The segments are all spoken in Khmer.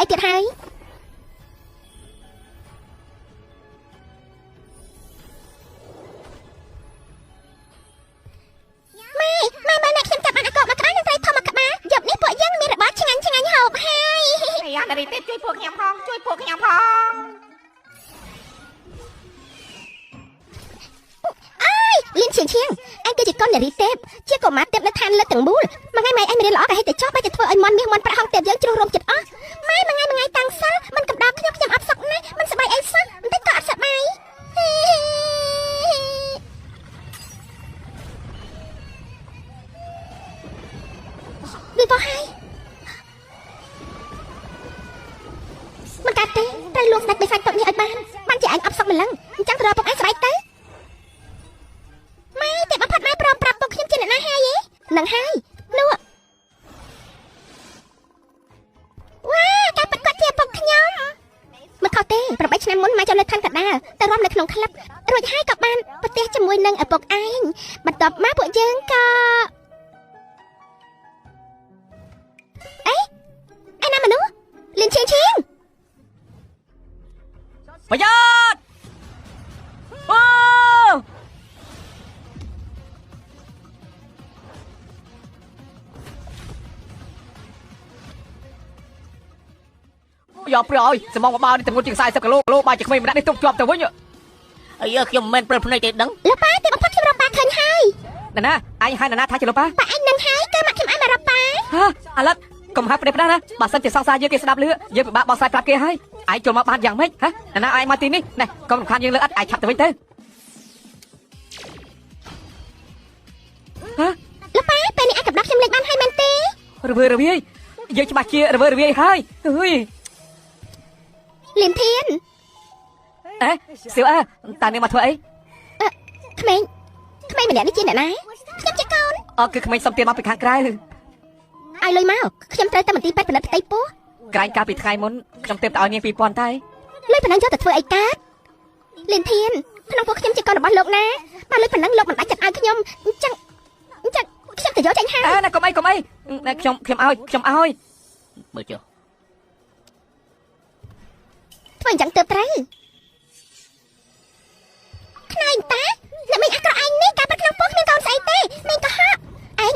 ធ្វើអីទៀតហើយម៉ែម៉ែម៉ែអ្នកខ្ញុំចាប់បានអាកោមកក្បាលនិងត្រីធំមកក្បាលយប់នេះពួកយើងមានរបរឆ្ងាញ់ឆ្ងាញ់ហូបហើយអាយ៉ានារីទេពជួយពួកខ្ញុំផងជួយពួកខ្ញុំផងអើយលៀនឈៀងឈៀងឯងគឺជាកូននារីទេពជាកុមារទេពនៅឋានលើទាំងមូលមួយថ្ងៃម៉ែឯងមិនរៀនល្អក៏ហេតុតែចោះបែរជាធ្វើឲ្យមន់មាសមន់ប្រាក់ហងទេពយើងជ្រុះរោមចិត្តអស់ម៉ែមួយថ្ងៃមួយថ្ងៃតាំងសិលមិនកំដរខ្ញុំខ្ញុំអត់សុខណាស់មិនសប្បាយអីសោះបន្តិចក៏អត់សប្បាយវាបោះហើយមិនកាត់ទេត្រូវលួងស្ដេចបិសាចតូចនេះឲ្យបានបានជាឯងអត់សុខម្លឹងអញ្ចឹងទៅរកពុកឯងស្បែកទៅម៉ែទេបំផុតម៉ែព្រមប្រាប់ពុកខ្ញុំជាអ្នកណាហើយហ៎នឹងហើយនោះវ៉ាការពិតគាត់ជាពុកខ្ញុំមិនខុសទេ8ឆ្នាំមុនម៉ែចូលនៅឋានកណ្ដាលទៅរំនៅក្នុងក្លឹបរួចហើយក៏បានប្រទះជាមួយនឹងឪពុកឯងបន្ទាប់មកពួកយើងក៏អេឯណាមនុស្សលៀនឈៀងឈៀងប្រយ័ត្នអូយកប្រយសមងបបោនេះទម្ងន់ជាង40គីឡូគីឡូបាយជាក្មេងម្នាក់នេះទុកជាប់ទៅវិញអាយខ្ញុំមិនមែនព្រិលភ្នែកទេដឹងលោកប៉ាទេបំផុតខ្ញុំរកប៉ាឃើញហើយណាណាឯងហើយណាណាថាជាលោកប៉ាប៉ាឯងនឹងហើយគឺមកខ្ញុំឯងមករកប៉ាហ៎អាឡិតកុំហៅប្រេះផ្ដាស់ណាបើសិនជាសង្សារយើងគេស្ដាប់លឺយើងពិបាកបោះស្រាយប្រាប់គេហើយឯងចូលមកបានយ៉ាងម៉េចហ៎ណាណាឯងមកទីនេះណែកុំរំខានយើងលើអត់ឯងឆាប់ទៅវិញទៅហ៎លោកប៉ាពេលនេះឯងកំដៅខ្ញុំលេងបានហើយមែនទេរវើរវាយយើងច្បាស់ជារវើរវាយហើយអើយលៀនធានអេសៀវអើតានាងមកធ្វើអីក្មេងក្មេងម្នាក់នេះជាអ្នកណាខ្ញុំជាកូនអគឺក្មេងសុំទានមកពីខាងក្រៅឲ្យលុយមកខ្ញុំត្រូវតែមន្ទីរពេទ្យផលិតផ្ទៃពោះក្រែងកាលពីថ្ងៃមុនខ្ញុំទើបតែឲ្យនាង2000តែលុយប៉ុណ្ណឹងយកទៅធ្វើអីកើតលៀនធានក្នុងពោះខ្ញុំជាកូនរបស់លោកណាបើលុយប៉ុណ្ណឹងលោកមិនដាច់ចិត្តឲ្យខ្ញុំអញ្ចឹងអញ្ចឹងខ្ញុំទៅយកចេញហើយណាកុំអីកុំអីខ្ញុំខ្ញុំឲ្យខ្ញុំឲ្យមើលចុះធ្វើអញ្ចឹងទើបត្រូវខ្នែងតាអ្នកមីងអាក្រក់ឯងនេះការពិតក្នុងពោះគ្មានកូនស្អីទេមីងក៏ហក់ឯង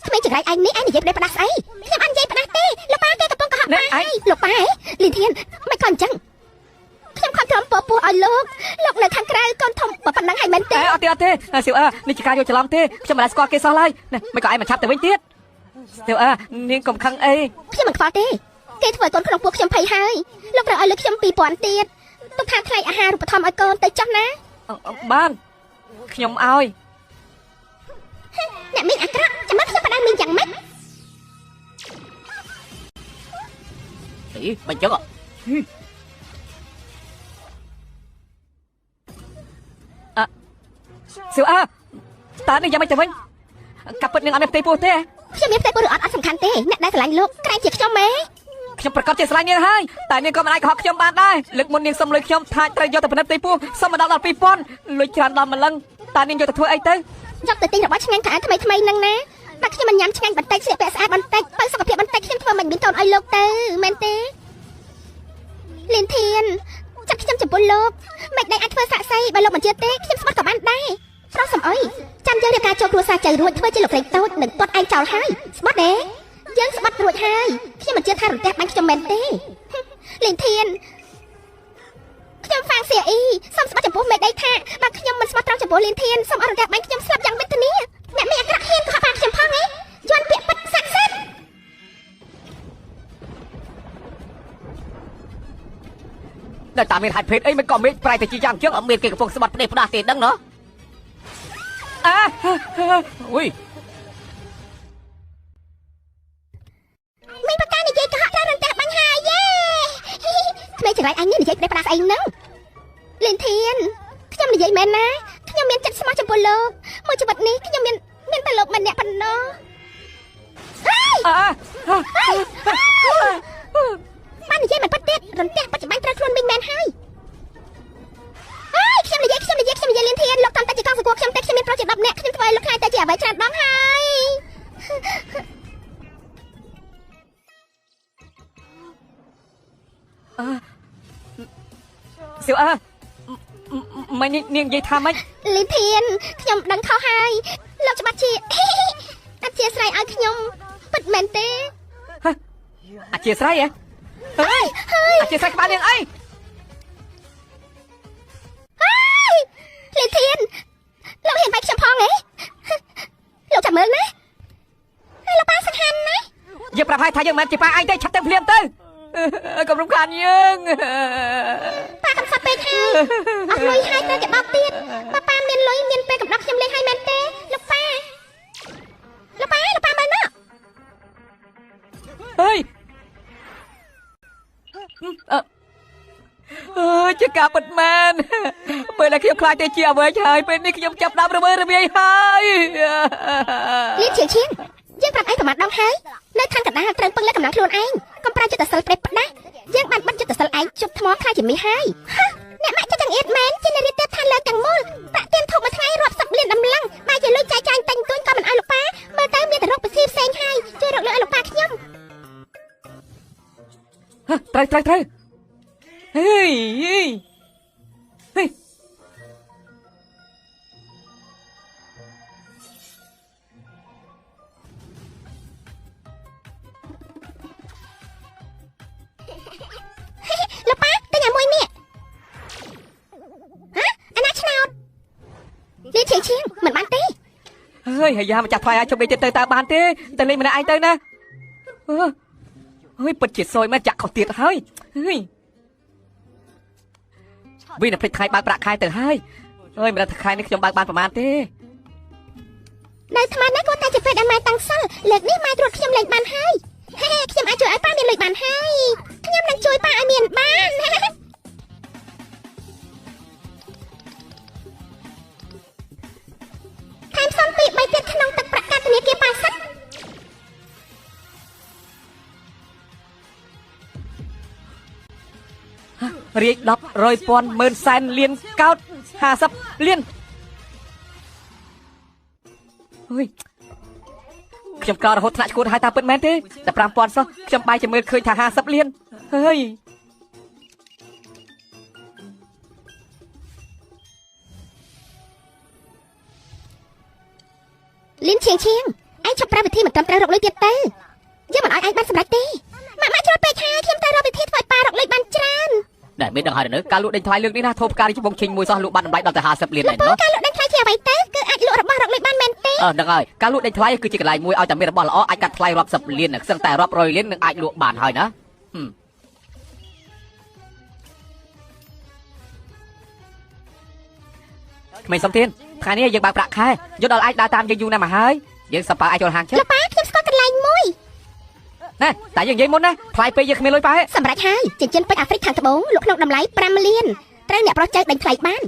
ក្មេងចង្រៃឯងនេះឯងនិយាយផ្ដេសផ្ដាស់ស្អីខ្ញុំអត់និយាយផ្ដាស់ទេលោកប៉ាគេកំពុងកុហកប៉ាហើយលោកប៉ាលីនធានមិនក៏អញ្ចឹងខ្ញុំខំទ្រាំពោះឲ្យលោកលោកនៅខាងក្រៅកូនធំប៉ុណ្ណឹងហើយមែនទេអត់ទេអត់ទេសៀវអើនេះជាការយកច្រឡំទេខ្ញុំមិនដែលស្គាល់គេសោះឡើយណាមិនក៏ឯងមិនឆាប់ទៅវិញទៀតសៀវអើនាងកុំខឹងអីខ្ញុំមិនខ្វល់ទេគេធ្វើឲ្យកូនក្នុងពោះខ្ញុំភ័យហើយលោកត្រូវឲ្យលើខ្ញុំ2000ទៀតទុកថាថ្លៃអាហារូបត្ថម្ភឲ្យកូនទៅចុះណាបានខ្ញុំឲ្យអ្នកមីងអាក្រក់ចាំមើលខ្ញុំបដៅមីងយ៉ាងម៉េចអីមិនចឹងអសៀវអើតើនេះយ៉ាងម៉េចទៅវិញកាប់ពិតនឹងអត់មានផ្ទៃពោះទេខ្ញុំមានផ្ទៃពោះឬអត់អត់សំខាន់ទេអ្នកដែលស្រឡាញ់លោកក្រែងជាខ្ញុំហ៎ខ្ញុំប្រកាសជាស្រឡាញ់នាងហើយតែនាងក៏មិនអាចកុហកខ្ញុំបានដែរលើកមុននាងសុំលុយខ្ញុំថាត្រូវយកទៅផលិតផ្ទៃពោះសុំមកដល់2000លុយច្រើនដល់ម្លឹងតើនាងយកទៅធ្វើអីទៅយកទៅទិញរបស់ឆ្ងាញ់ខោអាវថ្មីថ្មីនឹងណាបើខ្ញុំមិនញ៉ាំឆ្ងាញ់បន្តិចស្លៀកពាក់ស្អាតបន្តិចបើសុខភាពបន្តិចខ្ញុំធ្វើមិនមានកូនឲ្យលោកទៅមែនទេលៀនធានចាប់ខ្ញុំចំពោះលោកមិនដែលអាចធ្វើសាក់សីបើលោកមិនជឿទេខ្ញុំស្បត់ក៏បានដែរប្រុសសំអុយចាំយើងរៀបការចូលគ្រួសារចៅរួចធ្វើជាលោកស្រីតូចនឹងទាត់ឯងចោលហើយស្បត់ទេយើងស្បត់រួចហើយខ្ញុំមិនជឿថារន្ទះបាញ់ខ្ញុំមែនទេលៀនធានខ្ញុំហ្វាងសៀអ៊ីសូមស្បត់ចំពោះមេដីថាបើខ្ញុំមិនស្បត់ត្រង់ចំពោះលៀនធានសូមអរន្ទះបាញ់ខ្ញុំស្លាប់យ៉ាងវេទនាអ្នកមីងអាក្រក់ហ៊ានកុហកប៉ាខ្ញុំផងឯងយន់ពាក្យពិតស័ក្តិសិទ្ធិតែតាមមានហេតុភេទអីមិនក៏មេឃប្រែទៅជាយ៉ាងចឹងអត់មានគេកំពុងស្បត់ផ្ដេសផ្ដាស់ទេដឹងណោះអើអុយមីងបកានិយាយកុហកត្រូវរន្ទះបាញ់ហើយយេក្មេងចង្រៃឯងនេះនិយាយផ្ដេសផ្ដាស់ស្អីហ្នឹងលៀនធានខ្ញុំនិយាយមែនណាខ្ញុំមានចិត្តស្មោះចំពោះលោកមួយជីវិតនេះខ្ញុំមានតែលោកម្នាក់ប៉ុណ្ណោះបាននិយាយមិនពិតទៀតរន្ទះបច្ចុប្បន្នត្រូវខ្លួនមីងមែនហើយអើយខ្ញុំនិយាយខ្ញុំនិយាយខ្ញុំនិយាយលៀនធានលោកតាមតែជាកងសង្កួរខ្ញុំតែខ្ញុំមានប្រុសជា10នាក់ខ្ញុំធ្វើឲ្យលោកខ្លាចតែជាអ្វីច្រើនដងហើយ សៀវអើមិននាងនិយាយថាម៉េច លីធានខ្ញុំដឹងខុសហើយលោកច្បាស់ជាអធិស្ឋានឲ្យខ្ញុំពិតមែនទេអធិស្ឋានហ៎ហើយអធិស្ឋានក្បាលនាងអីហើយលីធានលោកហ៊ានវាយខ្ញុំផងហ៎លោកចាំមើលណាហើយលោកប៉ាសង្ហានណាយើងប្រាប់ហើយថាយើងមិនជាប៉ាឯងទេឆាប់ទៅភ្លាមទៅកុំរំខានយើងប៉ាកំសត់ពេកហើយអស់លុយហើយត្រូវគេបោកទៀតបើប៉ាមានលុយមានពេលកំដប់ខ្ញុំលេងហើយមែនទេលោកប៉ាលោកប៉ាលោកប៉ាមើលណាហើយអើជាការពិតមែនពេលដែលខ្ញុំខ្លាចទៅជាអ្វីហើយពេលនេះខ្ញុំចាប់ដើមរវើរវាយហើយលៀនឈៀងឈៀងយើងប្រាប់ឯងប្រមាណដងហើយនៅឋានកណ្ដាលត្រូវពឹងលើកម្លាំងខ្លួនឯងកុំប្រើចិត្តសិលប្រេះផ្ដាស់យើងបានបិទចិត្តសិលឯងជប់ថ្មខ្លាចជាមាសហើយអ្នកម៉ាក់ចិត្តចង្អៀតមែនជានារីទេពឋានលើទាំងមូលប្រាក់ទៀនធូបមួយថ្ងៃរាប់សិបលានដំឡឹងបែរជាលុយចាយចាយតែងទួញក៏មិនឲ្យលោកប៉ាមើលទៅមានតែរកពិធីផ្សេងហើយជួយរកលុយឲ្យលោកប៉ាខ្ញុំត្រូវត្រូវត្រូវហេហេលោកប៉ាទិញអាមួយនេះហ៎អាណាឆ្នោតនេះឈៀងឈៀងមិនបានទេហើយអាយ៉ាម្ចាស់ថ្លៃឲ្យជុំនេះទៀតទៅតើបានទេទៅលេងម្នាក់ឯងទៅណាហើយពិតជាសយមែនចាក់ខុសទៀតហើយហើយវិញតែភ្លេចថ្ងៃបើកប្រាក់ខែទៅហើយហើយមិនដឹងថាខែនេះខ្ញុំបើកបានប្រហែលទេនៅថ្មណាគាត់តែជាពេលដែលម៉ែតាំងសិលលើកនេះម៉ែត្រួតខ្ញុំលេងបានហើយហេខ្ញុំអាចជួយឲ្យប៉ាមានលុយបានហើយខ្ញុំនឹងជួយប៉ាឲ្យមានបានថែមសំពី3ទៀតក្នុងទឹកប្រាក់កាតធនាគារប៉ាសិនរាជ10រយពាន់ម៉ឺនសែនលានកោត50លានអើយខ្ញុំក្ររហូតថ្នាក់ឈួតហើយតើពិតមែនទេតែ5000សោះខ្ញុំបាយជាមើលឃើញថា50លានហើយលៀនឈៀងឈៀងឯងឈប់ប្រើវិធីមិនត្រឹមត្រូវរកលុយទៀតទៅយើងមិនឲ្យឯងបានសម្រេចទេម៉ាក់ម៉ាក់ជ្រុលពេកហើយខ្ញុំត្រូវរកវិធីធ្វើឲ្យប៉ារកលុយបានច្រើនដែលមានដឹងហើយនៅការលក់ដេញថ្លៃលើកនេះណាធូបការច្បងឈិញមួយសោះលក់បានតម្លៃដល់ទៅ50លានឯណោះការលក់ដេញថ្លៃជាអ្វីទៅគឺអាចលក់របស់រកលុយបានមែនទេអឺដឹងហើយការលក់ដេញថ្លៃគឺជាកន្លែងមួយឲ្យតែមានរបស់ល្អអាចកាត់ថ្លៃរាប់សិបលានសឹងតែរាប់រយលាននឹងអាចលក់បានហើយណាក្មេងសុំទៀនថ្ងៃនេះយើងបើកប្រាក់ខែយកដល់អាចដើរតាមយើងយូរណាស់មកហើយយើងសប្បាយអាចចូលហាងជិះលោកប៉ាខ្ញុំស្គាល់កន្លែងមួយណែតែយើងនិយាយមុនណាថ្លៃពេកយើងគ្មានលុយប៉ាសម្រាប់ហើយចិញ្ចៀនពេជ្រអាហ្វ្រិកខាងត្បូងលក់ក្នុងតម្លៃ5លានត្រូវអ្នកប្រុសចៅដេញថ្លៃបាន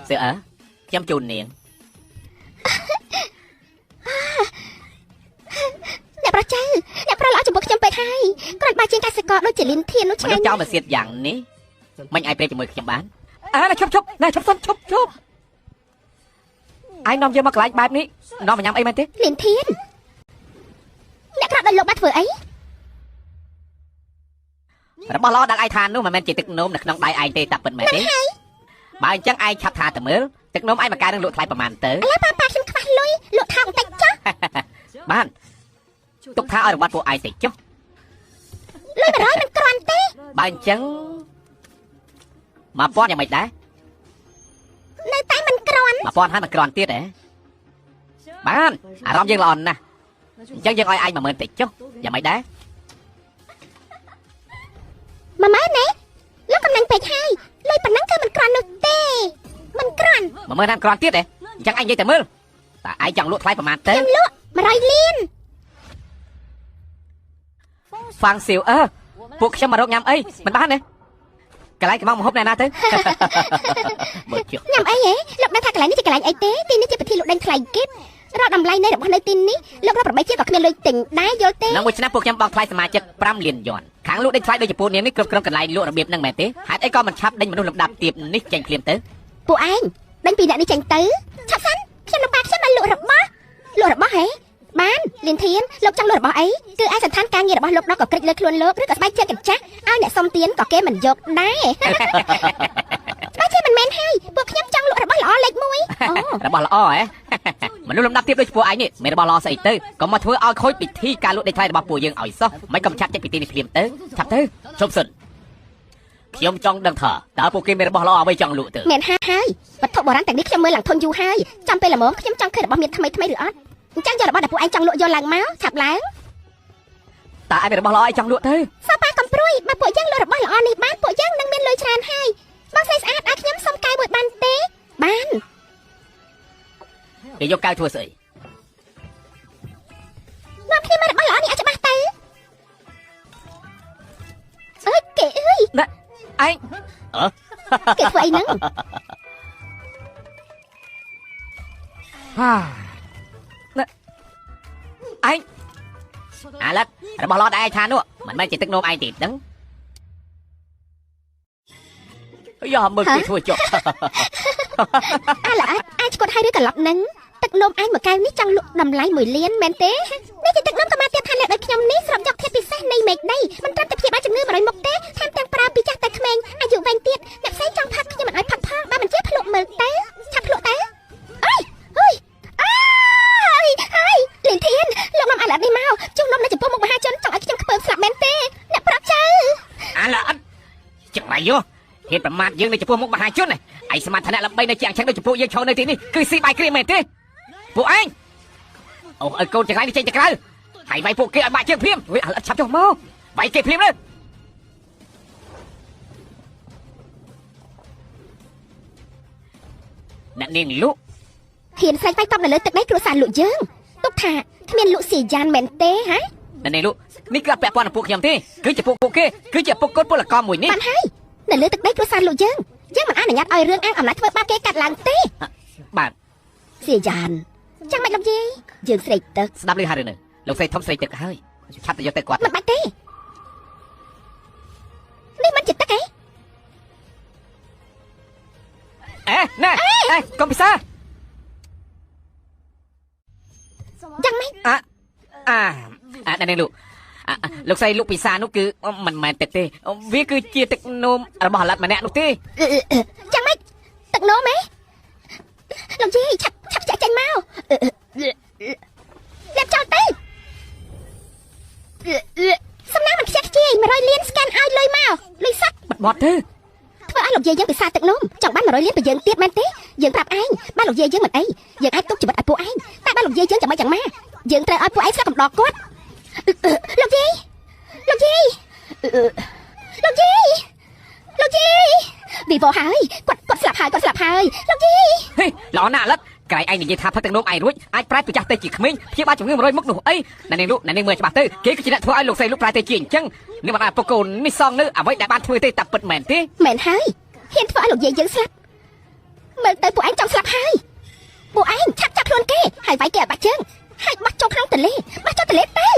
សៀវអើខ្ញុំជូននាងអ្នកប្រុសចៅអ្នកប្រុសល្អចំពោះខ្ញុំពេកហើយគ្រាន់បើជាងកសិករដូចជាលីនធាននោះឆ្ងាញ់ខ្ញុំចោលមកសៀតយ៉ាងនេះមិនអាចព្រេជាមួយខ្ញុំបានអើឈប់ឈប់ណែឈប់សិនឈប់ឈប់ឯងនាំយើងមកកន្លែងបែបនេះនាំមកញ៉ាំអីមែនទេលៀនធានអ្នកក្រដល់លោកបានធ្វើអីរបស់ល្អដល់ឯងថានោះមិនមែនជាទឹកនោមនៅក្នុងដៃឯងទេតាពិតមែនទេបើអញ្ចឹងឯងឆាប់ថាទៅមើលទឹកនោមឯងមកកែនឹងលក់ថ្លៃប្រហែលទៅឥឡូវប៉ាប៉ាខ្ញុំខ្វះលុយលក់ថោកបន្តិចចុះបានទុកថាឲ្យរង្វាន់ពួកឯងតិចចុះលុយ100មិនគ្រាន់ទេបើអញ្ចឹង1000យ៉ាងម៉េចដែរនៅតែមិនគ្រាន់1000ហើយមិនគ្រាន់ទៀតហ៎បានអារម្មណ៍យើងល្អណាស់អញ្ចឹងយើងឲ្យឯង10000តិចចុះយ៉ាងម៉េចដែរ10000ណាលោកកំណាញ់ពេកហើយលុយប៉ុណ្ណឹងគឺមិនគ្រាន់នោះទេមិនគ្រាន់10000ណាគ្រាន់ទៀតហ៎អញ្ចឹងឯងនិយាយតែមើលតើឯងចង់លក់ថ្លៃប្រហែលទៅខ្ញុំលក់100លានហ្វាងសៀវអើពួកខ្ញុំមករកញ៉ាំអីមិនបានទេកន្លែងកំងមហូបណែណាទៅញ៉ាំអីហ៎លោកដឹងថាកន្លែងនេះជាកន្លែងអីទេទីនេះជាពិធីលក់ដេញថ្លៃគិតរកតម្លៃនៃរបស់នៅទីនេះលោករក8ជាក៏គ្មានលុយទិញដែរយល់ទេក្នុងមួយឆ្នាំពួកខ្ញុំបង់ថ្លៃសមាជិក5លានយន់ខាងលក់ដេញថ្លៃដូចជាពួកនាងនេះគ្រប់គ្រងកន្លែងលក់របៀបហ្នឹងមែនទេហេតុអីក៏មិនឆាប់ដេញមនុស្សលំដាប់ទាបនេះចេញភ្លាមទៅពួកឯងដេញពីអ្នកនេះចេញទៅឆាប់សិនខ្ញុំលំបាកខ្ញុំមកលក់របស់លក់របស់ហ៎ បានលៀនធានលោកចង់លក់របស់អីគឺឯសន្តានការងាររបស់លោកដល់ក៏ក្រិចលើខ្លួនលោកឬក៏ស្បែកជើងកញ្ចាស់ឲ្យអ្នកសុំទានក៏គេមិនយកដែរស្បែកជើងមិនមែនហើយពួកខ្ញុំចង់លក់របស់ល្អលេខ1របស់ល្អហ៎មនុស្សលំដាប់ទាបដូចពួកឯងនេះមានរបស់ល្អស្អីទៅកុំមកធ្វើឲ្យខូចពិធីការលក់ដេកថ្លៃរបស់ពួកយើងឲ្យសោះមិនកុំឆាប់ចេញពិធីនេះភ្លាមទៅឆាប់ទៅជប់សិនខ្ញុំចង់ដឹងថាតើពួកគេមានរបស់ល្អអ្វីចង់លក់ទៅមែនហើយវត្ថុបុរាណទាំងនេះខ្ញុំមើលឡើងធន់យូរហើយចាំពេលល្មមខ្ញុំចង់ឃើញរបស់មានថ្មីថ្មីឬអត់អញ្ចឹងយករបស់ដែលពួកឯងចង់លក់យកឡើងមកឆាប់ឡើងតើឯងមានរបស់ល្អអីចង់លក់ទៅសប៉ាកំព្រួយបើពួកយើងលក់របស់ល្អនេះបានពួកយើងនឹងមានលុយច្រើនហើយបងស្រីស្អាតឲ្យខ្ញុំសុំកែវមួយបានទេបានគេយកកែវធ្វើស្អីនាំគ្នាមករបស់ល្អនេះឲ្យច្បាស់ទៅអើយគេអើយណាឯងគេធ្វើអីហ្នឹងហាឯងអាឡិតរបស់ល្អដែលឯងថានោះមិនមែនជាទឹកនោមឯងទេដឹងយ៉ាមើលគេធ្វើចុះអាឡិតអាចឆ្កត់ឲ្យឬកន្លប់នឹងទឹកនោមឯងមួយកែវនេះចង់លក់តម្លៃ1លានមែនទេនេះជាទឹកនោមកម្មាទៀតថាអ្នកដូចខ្ញុំនេះស្របយកធាតុពិសេសនៃមេឃដីមិនត្រឹមតែព្យាបាលជំងឺ100មុខទេថែមទាំងប្រើពីចាស់ទៅក្មេងអាយុវែងទៀតអ្នកផ្សេងចង់ផឹកខ្ញុំមិនឲ្យផឹកផងបើមិនជាភ្លក់មើលទៅឆាប់ភ្លក់ទៅអើយអើយអើយហើយលៀនធានលោកនាំអាឡិតនេះមកជុំនំនៅចំពោះមុខមហាជនចង់ឲ្យខ្ញុំខ្ពើមស្លាប់មែនទេអ្នកប្រាប់ចៅអាឡិតចង្រៃយោហ៊ានប្រមាថយើងនៅចំពោះមុខមហាជនឯងសមត្ថៈល្បីនៅជាងឆឹងដូចចំពោះយើងឈរនៅទីនេះគឺស៊ីបាយគ្រាមមែនទេពួកឯងអូឲ្យកូនចង្រៃនេះចេញទៅក្រៅហើយវាយពួកគេឲ្យបាក់ជើងភ្លាមវាអាឡិតឆាប់ចុះមកវាយគេភ្លាមលើអ្នកនាងលក់ហ៊ានស្រែកវាយតបនៅលើទឹកដីគ្រួសារលក់យើងទុកថាគ្មានលក់ស៊ីយ៉ានមែនទេហ៎អ្នកនាងលក់នេះគឺអត់ពាក់ព័ន្ធនឹងពួកខ្ញុំទេគឺជាពួកគេគឺជាពួកកូនពលករមួយនេះបានហើយនៅលើទឹកដីគ្រួសារលក់យើងយើងមិនអនុញ្ញាតឲ្យរឿងអាងអំណាចធ្វើបាបគេកាត់ឡើងទេបាទស៊ីយ៉ានចាំមិនលោកយាយយើងស្រែកទឹកស្ដាប់លឺហើយនៅលោកស្រីធំស្រែកទឹកហើយឆាប់ទៅយកទឹកគាត់មិនបាច់ទេនេះមិនជាទឹកអីអេណែអេកុំពិសាយ៉ាងម៉េចអាអាអានេះលោកលោកស្រីលោកពិសានោះគឺមិនមែនទឹកទេវាគឺជាទឹកនោមរបស់អាឡិតម្នាក់នោះទេយ៉ាងម៉េចទឹកនោមហ៎លោកយាយឆាប់ឆាប់ចាក់ចេញមកលាបចោលទៅសំណាងមិនខ្ជិះខ្ជាយ100លានស្កេនឲ្យលុយមកលុយសក់បាត់បត់ទេធ្វើឲ្យលោកយាយយើងពិសាទឹកនោមចង់បាន100លានពីយើងទៀតមែនទេយើងប្រាប់ឯងបានលោកយាយយើងមិនអីយើងអាចទុកជីវិតឲ្យពួកឯងតែបានលោកយាយយើងចាំមិនយ៉ាងម៉ាយើងត្រូវឲ្យពួកឯងស្លាប់កំដរគាត់លោកយាយលោកយាយលោកយាយលោកយាយវីវហើយគាត់ស្លាប់ហើយគាត់ស្លាប់ហើយលោកយាយហេល្អណាស់អាឡិតក្រែងឯងនិយាយថាផឹកទឹកនោមឯងរួចអាចប្រែពីចាស់ទៅជាក្មេងព្យាបាលជំងឺ100មុខនោះអីអ្នកនាងលោកអ្នកនាងមើលច្បាស់ទៅគេគឺជាអ្នកធ្វើឲ្យលោកស្រីលោកប្រែទៅជាអញ្ចឹងនេះមិនអាចពុកកូននេះសងនៅអ្វីដែលបានធ្វើទេតែពិតមែនទេមែនហើយហ៊ានធ្វើឲ្យលោកយាយយើងស្លាប់មើលទៅពួកឯងចង់ស្លាប់ហើយពួកឯងឆាប់ចាប់ខ្លួនគេហើយវាយគេឲ្យបាក់ជើងហើយបោះចូលក្នុងទន្លេបោះចូលទន្លេទៅ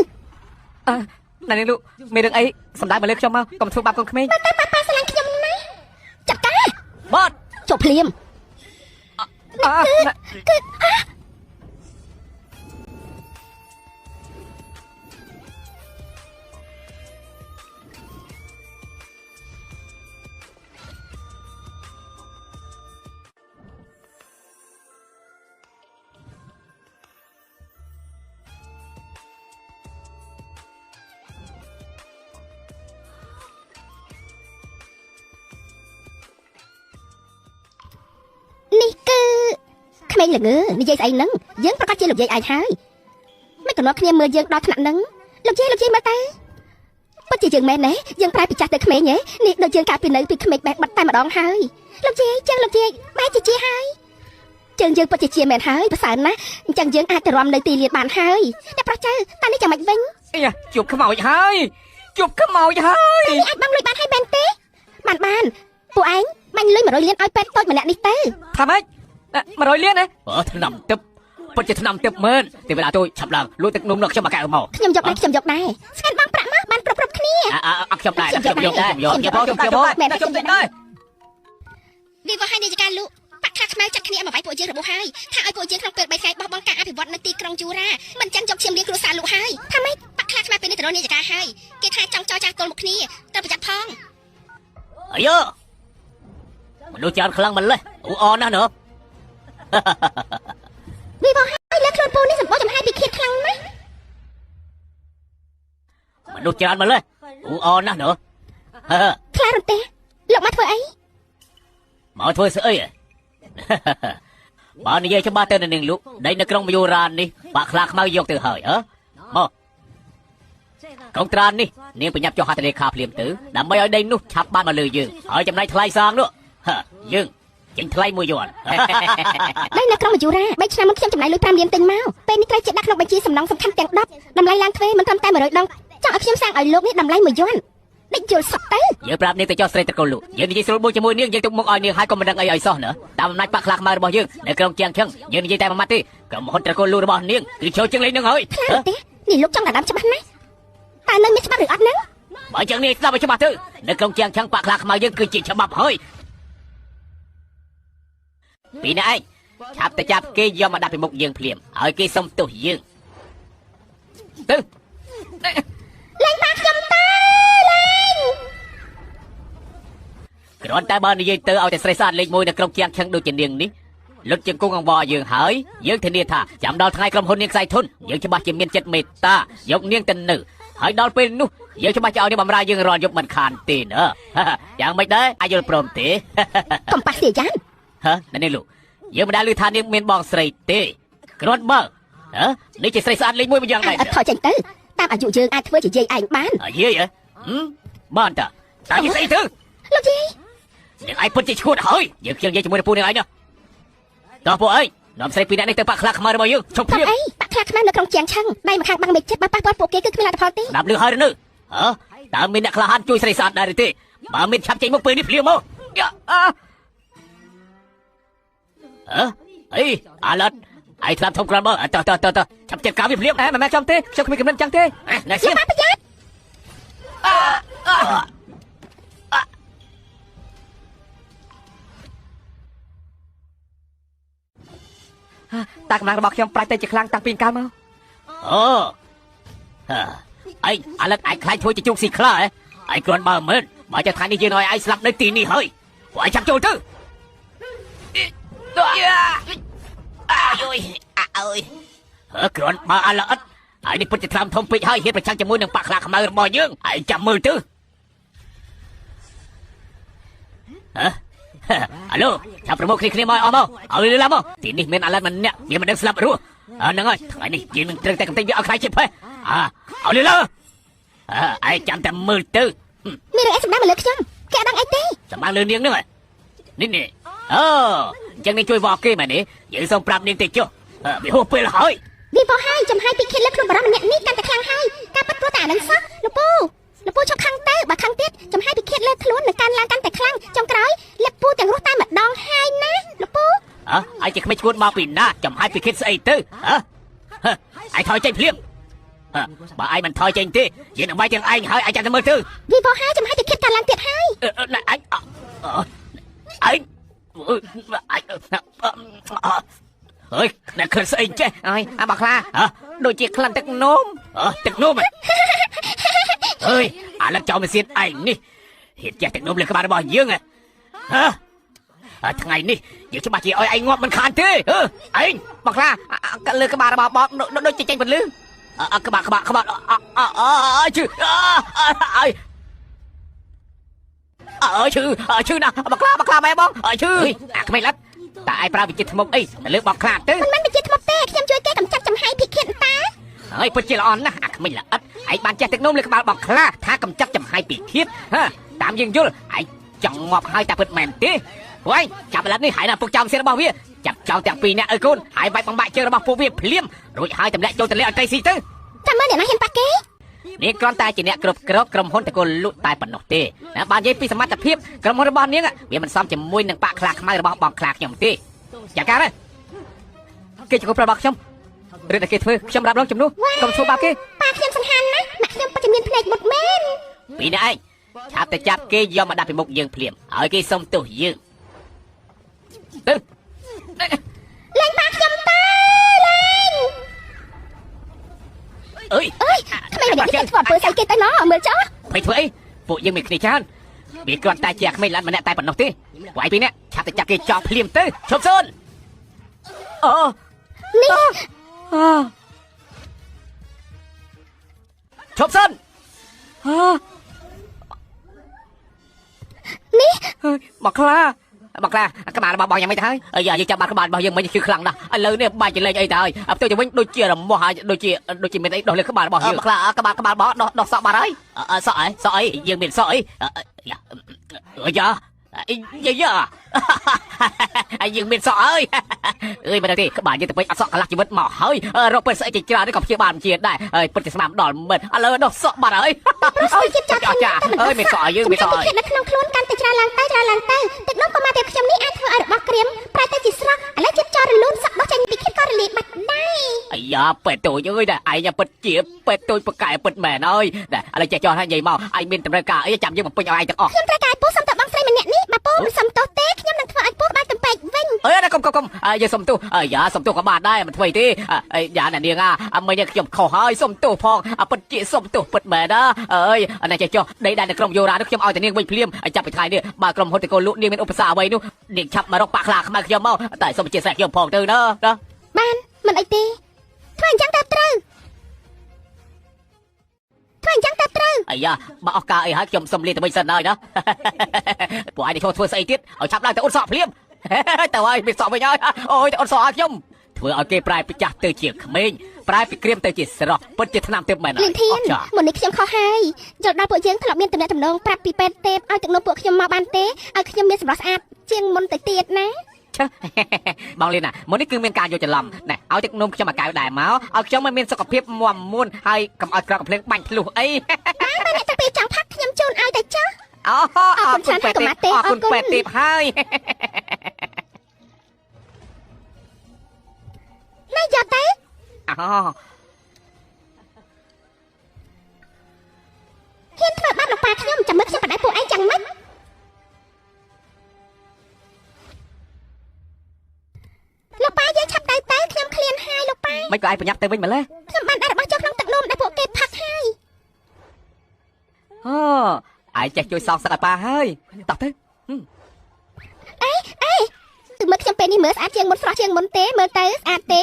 អើអ្នកនាងលោកមានរឿងអីសំដៅមកលើខ្ញុំមកកុំធ្វើបាបកូនក្មេងតែប៉ាប៉ាស្រឡាញ់ខ្ញុំណាស់ចាត់ការបាទចូលភ្លាមគឺនេះគឺក្មេងល្ងើនិយាយស្អីហ្នឹងយើងប្រកាសជាលោកយាយឯងហើយមិនកំណត់គ្នាមើលយើងដល់ថ្នាក់ហ្នឹងលោកយាយលោកយាយមើលទៅពិតជាយើងមែនណាយើងប្រែពីចាស់ទៅក្មេងហ៎នេះដូចយើងកាលពីនៅពីក្មេងបេះបិទតែម្ដងហើយលោកយាយចឹងលោកយាយបែរជាជាហើយជើងយើងពិតជាជាមែនហើយប្រសើរណាស់អញ្ចឹងយើងអាចទៅរំនៅទីលានបានហើយតែប្រុសចៅតើនេះចាំមិនវិញអីជួបខ្មោចហើយជួបខ្មោចហើយនេះអាចបាំងលុយបានហើយមែនទេបានបានពួកឯងបាញ់លុយ100លានឲ្យពេទ្យតូចម្នាក់នេះទៅថាម៉េច100លានណាអឺថ្នាំទឹកពិតជាថ្នាំទឹកមែនទេវតាតូចឆាប់ឡើងលួចទឹកនំដល់ខ្ញុំមកកែវមកខ្ញុំយកដែរខ្ញុំយកដែរស្កាត់បងប្រាក់មកបានគ្រប់គ្រប់គ្នាអត់ខ្ញុំដែរខ្ញុំយកដែរខ្ញុំយកខ្ញុំយកខ្ញុំតិចដែរវាវហើយនាយិកាលក់បាក់ខា ខ្មៅចាត់គ្នាមកវាយពួកយើងរបួសហើយថាឲ្យពួកយើងក្នុងពេល3ថ្ងៃបោះបង់ការអភិវឌ្ឍនៅទីក្រុងយូរ៉ាមិនចឹងយកឈាមលាងគ្រួសារលក់ហើយថាម៉េចបាក់ខ្លាខ្មៅពេលនេះទៅរកនាយការហើយគេថាចង់ចរចាទល់មុខគ្នាត្រូវប្រយ័ត្នផងអាយ៉ូមនុស្សច្រើនខ្លាំងម្ល៉េះអ៊ូអណាស់ណ៎វាបងហើយលើខ្លួនពូនេះសម្បូរចំហាយពីឃាតខ្លាំងណាស់មនុស្សច្រើនម្ល៉េះអ៊ូអណាស់ណ៎ខ្លារន្ទះលោកមកធ្វើអីមកធ្វើស្អីបើនិយាយច្បាស់ទៅនាងលុកដីនៅក្រុងមយូរ៉ាននេះបាក់ខ្លាខ្មៅយកទៅហើយហ៎មកកងត្រាននេះនាងប្រញាប់ចុះហត្ថលេខាភ្លាមទៅដើម្បីឲ្យដីនោះឆាប់បានមកលើយើងហើយចំណែកថ្លៃសាងនោះយើងចេញថ្លៃ1យួនដីនៅក្រុងមយូរ៉ា3ឆ្នាំមុនខ្ញុំចំណាយលុយ5លានទិញមកពេលនេះត្រូវជាដាក់ក្នុងបញ្ជីសំណងសំខាន់ទាំង10តម្លៃឡើងទ្វេមិនត្រឹមតែ100ដងចង់ឲ្យខ្ញុំសាងឲ្យលោកនេះតម្លៃ1យួនដេកយល់សក់ទៅយើងប្រាប់នាងទៅចោះស្រីត្រកូលលុយើងនិយាយស្រួលមួយជាមួយនាងយើងទុកមុខឲ្យនាងហើយកុំមិនដឹងអីឲ្យសោះណាតាមអំណាចបាក់ខ្លាខ្មៅរបស់យើងនៅក្រុងជាងឈឹងយើងនិយាយតែមួយម៉ាត់ទេក្រុមហ៊ុនត្រកូលលុរបស់នាងគឺចូលជាងលេខនឹងហើយខ្លាទេនេះលោកចង់ដណ្ដើមច្បាស់ណាស់តើនៅមានច្បាប់ឬអត់ហ្នឹងបើចឹងនាងស្ដាប់ឲ្យច្បាស់ទៅនៅក្រុងជាងឈឹងបាក់ខ្លាខ្មៅយើងគឺជាច្បាប់ហើយពីណាឯងឆាប់ទៅចាប់គេយកមកដាក់ពីមុខយើងភ្លាមឲ្យគេសុំទោសយើងទៅលែងបានខ្ញុំទៅលែងគ្រាន់តែបើនិយាយទៅឲ្យតែស្រីស្អាតលេខ1នៅក្រុងជាងឈឹងដូចជានាងនេះលុតជាងគង់អង្វរយើងហើយយើងធានាថាចាំដល់ថ្ងៃក្រុមហ៊ុននាងខ្សែធនយើងច្បាស់ជាមានចិត្តមេត្តាយកនាងទៅនៅហើយដល់ពេលនោះយើងច្បាស់ជាឲ្យនាងបម្រើយើងរាល់យប់មិនខានទេណើយ៉ាងម៉េចដែរអាចយល់ព្រមទេកំប៉ះសៀយ៉ានហ៎នាងលោកយើងមិនដែលឮថានាងមានបងស្រីទេគ្រាន់បើហ៎នេះជាស្រីស្អាតលេខ1មួយយ៉ាងដែរអត់ថយចេញទៅតាមអាយុយើងអាចធ្វើជាយាយឯងបានយាយហ៎បានតាតាជាស្អីទៅលោកយាយនាងឯងពិតជាឈួតហើយយើងខ្ញុំនិយាយជាមួយនឹងពូនាងឯងណាតោះពួកឯងនាំស្រីពីរនាក់នេះទៅបាក់ខ្លាខ្មៅរបស់យើងជប់ភ្លាមអីបាក់ខ្លាខ្មៅនៅក្រុងជាងឆឹងដៃម្ខាងបាំងមេចិត្តបើប៉ះពាល់ពួកគេគឺគ្មានលទ្ធផលទេស្ដាប់ឮហើយឬនៅហ៎តើមានអ្នកក្លាហានជួយស្រីស្អាតដែរឬទេបើមានឆាប់ចេញមកពេលនេះភ្លាមមកហ៎អីអាឡិតឯងថ្នាំធំគ្រាន់បើតោះតោះតោះឆាប់ចិត្តការវាភ្លាមមិនមែនខ្ញុំទេខ្ញុំគ្មានកំណត់ចឹងទេណែសៀមប្រយ័ត្នតាកម្លាំងរបស់ខ្ញុំប្រាច់ទៅជាខ្លាំងតាំងពីកាលមកអូឯងអាឡិតឯងខ្លាចធ្វើជាជោគស៊ីខ្លាហ៎ឯងគ្រាន់បើមែនបើចាំថ្ងៃនេះយើងឲ្យឯងស្លាប់នៅទីនេះហើយពួកឯងឆាប់ចូលទៅអើយអើយគ្រាន់បើអាឡិតឯនេះពិតជាថ្នាំធំពេកហើយហ៊ានប្រឆាំងជាមួយនឹងបាក់ខ្លាខ្មៅរបស់យើងឯងចាំមើលទៅហ៎អាឡូចាប់ប្រមូលគ្នាមកអស់មកឲ្យលឿនឡើងមកទីនេះមានអាឡិតម្នាក់វាមិនដឹងស្លាប់រស់ហ្នឹងហើយថ្ងៃនេះយើងនឹងត្រូវតែកំទេចវាឲ្យខ្លាចជាផេះឲ្យលឿនឡើងឯងចាំតែមើលទៅមានរឿងអីសម្ដៅមកលើខ្ញុំគេអត់ដឹងអីទេសម្ដៅលើនាងហ្នឹងនេះនេះអូអញ្ចឹងនាងជួយវ៉គេមែនទេយើងសូមប្រាប់នាងតិចចុះវាហួសពេលហើយវាហួសហើយចំហាយពីឃាតលើខ្លួនបរិម្នាក់នេះកាន់តែខ្លាំងហើយការប៉ັດព្រោះតែអានឹងសោះលោកពូលោកពូឈប់ខឹងទៅបើខឹងទៀតចំហាយពីឃាតលើខ្លួននឹងកើនឡើងកាន់តែខ្លាំងចុងក្រោយលាក់ពូទាំងរស់តែម្ដងហើយណាលោកពូអើឯងជាក្មេងឈួតមកពីណាចំហាយពីឃាតស្អីទៅហ៎ឯងថយចេញភ្លាមបើឯងមិនថយចេញទេយើងនឹងបាយទាំងឯងហើយឯងចាំតែមើលទៅវាហួសហើយចំហាយពីឃាតកើនឡើងទៀតហើយឯងឯងអើយអ្នកក្លិនស្អីចេះអើយអាបាខ្លាដូចជាក្លិនទឹកនោមទឹកនោមអើយអាឡិតចោលម៉ាស៊ីនឯងនេះហ៊ានចេះទឹកនោមលើក្បាលរបស់យើងហ៎ថ្ងៃនេះយើងច្បាស់ជាឲ្យឯងងាប់មិនខានទេឯងបាខ្លាលើក្បាលរបស់បបដូចជាចេញពន្លឺក្បាលក្បាលក្បាលអើឈឺអើយអើឈឺឈឺណាស់បាខ្លាបាខ្លាម៉ែបងឈឺអាក្មេងឡាត់តើឯងប្រើវិជាថ្មអីទៅលើបបខ្លាទៅមិនមែនវិជាថ្មទេខ្ញុំជួយគេកម្ចាត់ចំហាយពីឃាតតាហើយពិតជាល្អណាស់អាក្មេងល្អិតឯងបានចេះទឹកនោមលើក្បាលបបខ្លាថាកម្ចាត់ចំហាយពីឃាតហ៎តាមយើងយល់ឯងចង់ងាប់ហើយតែពិតមែនទេពួកឯងចាប់អាឡិតនេះហើយណាពុកចោលសៀនរបស់វាចាប់ចោលទាំងពីរនាក់ឲ្យកូនហើយវាយបំបាក់ជើងរបស់ពួកវាភ្លាមរួចហើយទម្លាក់ចូលទម្លាក់ឲ្យត្រីស៊ីទៅចាំមើលអ្នកណាហ៊ានប៉ះគេនាងគ្រាន់តែជាអ្នកគ្រប់គ្រងក្រុមហ៊ុនតកូលលក់តែប៉ុណ្ណោះទេណាបាននិយាយពីសមត្ថភាពក្រុមហ៊ុនរបស់នាងវាមិនសមជាមួយនឹងបាក់ខ្លាខ្មៅរបស់បងខ្លាខ្ញុំទេចាការគេជាកូនប្រុសរបស់ខ្ញុំរឿងដែលគេធ្វើខ្ញុំรับរងជំនួសកុំធ្វើបាបគេប៉ាខ្ញុំសង្ហានណាស់ម៉ាក់ខ្ញុំពិតជាមានភ្នែកមុតមែនពីនេះឯងឆាប់ទៅចាប់គេយកមកដាក់ពីមុខយើងភ្លាមឲ្យគេសុំទោសយើងទៅ លែងប៉ាខ្ញុំទៅលែង អើយ អើយក្មេងម្នាក់នេះធ្វើអំពើស្អីគេទៅណោះមើលចុះ ភ័យធ្វើអីពួកយើងមានគ្នាច្រើនវាគ្រាន់តែជាក្មេងឡានម្នាក់តែប៉ុណ្ណោះទេពួកឯងពីរនាក់ឆាប់ទៅចាប់គេចោលភ្លាមទៅឈប់សិនអូ នេះ ឈប់សិន នេះ មកខ្លាមកខ្លាក្បាលរបស់បងយ៉ាងម៉េចទៅហើយអាយ៉ាយើងចាប់បានក្បាលរបស់យើងមិញគឺខ្លាំងណាស់ឥឡូវនេះបាច់ចលេងអីទៅហើយផ្ទុយទៅវិញដូចជារមាស់ហើយដូចជាមានអីដោះលើក្បាលរបស់យើងមកខ្លាក្បាលបងដោះសក់បាត់ហើយសក់អីសក់អីយើងមានសក់អីអាយ៉ាយ៉ាយ៉ាយើងមានសក់ហើយអើយមិនដឹងទេក្បាលយើងទៅពេញអត់សក់កន្លះជីវិតមកហើយរកពេលស្អីជាច្រើនក៏ព្យាបាលជាដែរហើយពិតជាស្មានដល់មិនឥឡូវដោះសក់បាត់ហើយ អើយជាតិចាស់ ចាអើយមានសក់យើងមានសក់ហើយ នៅក្នុងខ្លួនកាន់តែច្រើនឡើងទៅច្រើនឡើងទៅទឹកនោមក៏មកទៀតខ្ញុំនេះអាចធ្វើឲ្យរបស់ក្រៀមប្រែទៅជាស្រស់ឥឡូវជាតិចរលូនសក់ដោះចេញពីឃាតក៏រលាយបាត់ដែរ អាយ៉ាពេទ្យតូចអើយតែឯងពិតជាពេទ្យតូចប្រកែពិតមែនហើយតែឥឡូវចេះចោះហើយនិយាយមកឯងមានតម្រូវការអីចាំយើងបំពេញឲ្យឯងទាំងអស់ ខ្ញុំត្រូវការឲ្យពូសុំទៅបងស្រីម្នាក់នេះបើពូមិនសុំទោសទេខ្ញុំនឹងធ្វើឲ្យពូបានកំពែកវិញ អើយកុំកុំកុំយើងសុំទោសយ៉ាសុំទោសក៏បានដែរមិនធ្វើទេយ៉ាអ្នកនាងអាមិញខ្ញុំខុសហើយសុំទោសផងពិតជាសុំទោសពិតមែនណាអើយអ្នកចេះចោះដីដែលនៅក្រុមយោរានោះខ្ញុំឲ្យតែនាងវិញភ្លាមចាប់ពីថ្ងៃនេះបើក្រុមហ៊ុនតកូលក់នាងមានឧបសគ្គអ្វីនោះនាងឆាប់មករកប៉ាក់ខ្លាខ្មៅខ្ញុំមកតែសុំអធិស្ឋានខ្ញុំផងទៅណាណា បានមិនអីទេធ្វើអញ្ចឹងទៅត្រូវធ្វើអញ្ចឹងទៅត្រូវ អាយ៉ាបើអស់ការអីហើយខ្ញុំសុំលាទៅវិញសិនហើយណាពួកឯងនេះធ្វើស្អីទៀតឲ្យឆាប់ឡើងទៅអ៊ុតសក់ភ្លាមទៅហើយមានសក់វិញហើយអូយទៅអ៊ុតសក់ឲ្យខ្ញុំធ្វើឲ្យគេប្រែពីចាស់ទៅជាក្មេងប្រែពីក្រៀមទៅជាស្រស់ពិតជាឆ្នាំទៀតមែន លិនធានមុននេះខ្ញុំខុសហើយយល់ដល់ពួកយើងធ្លាប់មានតំណែងតំណងប្រាប់ពីពេទ្យទេពឲ្យទឹកនោមពួកខ្ញុំមកបានទេឲ្យខ្ញុំមានសម្រស់ស្អាតជាងមុនទៅទៀតណា បងលីនណាមុននេះគឺមានការយល់ច្រឡំណែឲ្យទឹកនោមខ្ញុំមួយកែវដែរមកឲ្យខ្ញុំមិនមានសុខភាពមាំមួនហើយកុំឲ្យក្រកភ្លើងបាញ់ធ្លុះអី បានបើអ្នកទាំងពីរចង់ផឹកខ្ញុំជូនឲ្យតែចុះ អូអរគុណពេទ្យទេពអរគុណពេទ្យទេពហើយ ណែយកទៅ អូ ហ៊ានធ្វើបាបលោកប៉ាខ្ញុំចាំមើលខ្ញុំបដិពួកឯងយ៉ាងម៉េចលោកប៉ាយើងឆាប់ទៅទៅខ្ញុំឃ្លានហើយលោកប៉ា មិនក៏ឯងប្រញាប់ទៅវិញម្ល៉េះ ខ្ញុំបានដាក់របស់ចូលក្នុងទឹកនោមដែលពួកគេផឹកហើយ អូឯងចេះជួយសងសឹកឲ្យប៉ាហើយតោះទៅ អេអេគឺមើលខ្ញុំពេលនេះមើលស្អាតជាងមុនស្រស់ជាងមុនទេមើលទៅស្អាតទេ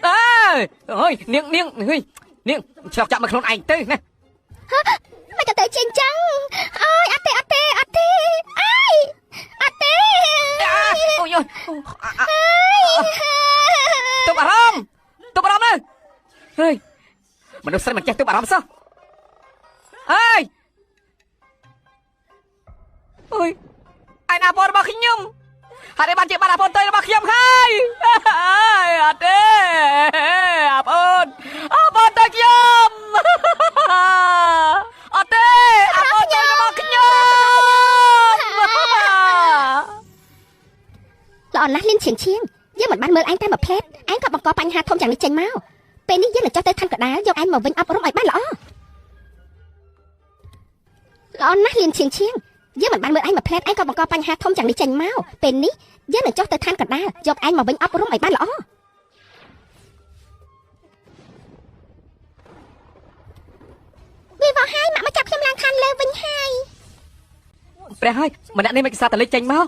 អើយអើយនាងនាងហីនាងឆ្លក់ចាប់មកខ្លួនឯងទៅណា មិនក៏ទៅជាងចឹងអើយអត់ទេអត់ទេអត់ទេអើយអត់ទេ អូយអូយទប់អារម្មណ៍ទប់អារម្មណ៍ទៅហេមនុស្សស្រីមិនចេះទប់អារម្មណ៍សោះអើយអូយឯណាបងរបស់ខ្ញុំហើយបានជាបានអាបងទៅរបស់ខ្ញុំហើយអត់ទេអាបងអាបងទៅខ្ញុំអត់ទេអាបងទៅរបស់ខ្ញុំ ល្អណាស់លៀនឈៀងឈៀងយើងមិនបានមើលឯងតែមួយផ្លែតឯងក៏បង្កបញ្ហាធំយ៉ាងនេះចេញមកពេលនេះយើងនឹងចុះទៅឋានកដាលយកឯងមកវិញអប់រំឲ្យបានល្អល្អណាស់លៀនឈៀងឈៀងយើងមិនបានមើលឯងមួយផ្លែតឯងក៏បង្កបញ្ហាធំយ៉ាងនេះចេញមកពេលនេះយើងនឹងចុះទៅឋានកដាលយកឯងមកវិញអប់រំឲ្យបានល្អវាមកហើយម៉ាក់មកចាប់ខ្ញុំឡើងឋានលើវិញហើយ ព្រះហើយម្នាក់នេះមិនគេសាតលេចចេញមក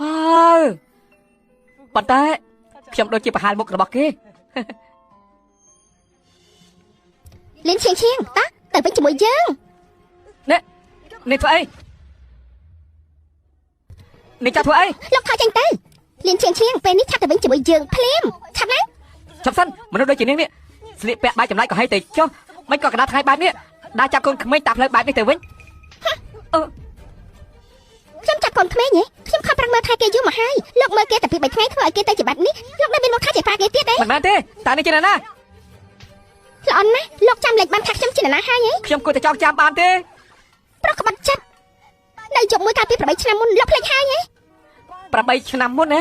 វ៉ាវប៉ុន្តែខ្ញុំដូចជាប្រហែលមុខរបស់គេ លៀនឈៀងឈៀងតោះទៅវិញជាមួយយើង នេះនេះធ្វើអីនេះចាប់ធ្វើអី លោកថយចេញទៅលៀនឈៀងឈៀងពេលនេះឆាប់ទៅវិញជាមួយយើងភ្លាមឆាប់ឡើង ឈប់សិនមនុស្សដូចជានាងនេះស្លៀកពាក់បាយចម្លែកក៏ហីទៅចុះមិនក៏កណ្ដាលថ្ងៃបែបនេះដើរចាប់កូនក្មេងតាមផ្លូវបែបនេះទៅវិញ អឺខ្ញុំចាប់កូនក្មេងហ៎ខ្ញុំខំប្រឹងមើលថែគេយូរមកហើយលោកមើលគេតែពី3ថ្ងៃធ្វើឲ្យគេទៅជាបែបនេះលោកនៅមានមុខថាជាប៉ាគេទៀតទេ មិនមែនទេតើនេះជានរណា ល្អណាស់លោកចាំលេខបានថាខ្ញុំជានរណាហើយហ៎ ខ្ញុំគួរតែចងចាំបានទេ ប្រុសក្បត់ចិត្តនៅជប់មួយកាលពី8ឆ្នាំមុនលោកភ្លេចហើយហ៎ 8ឆ្នាំមុនណា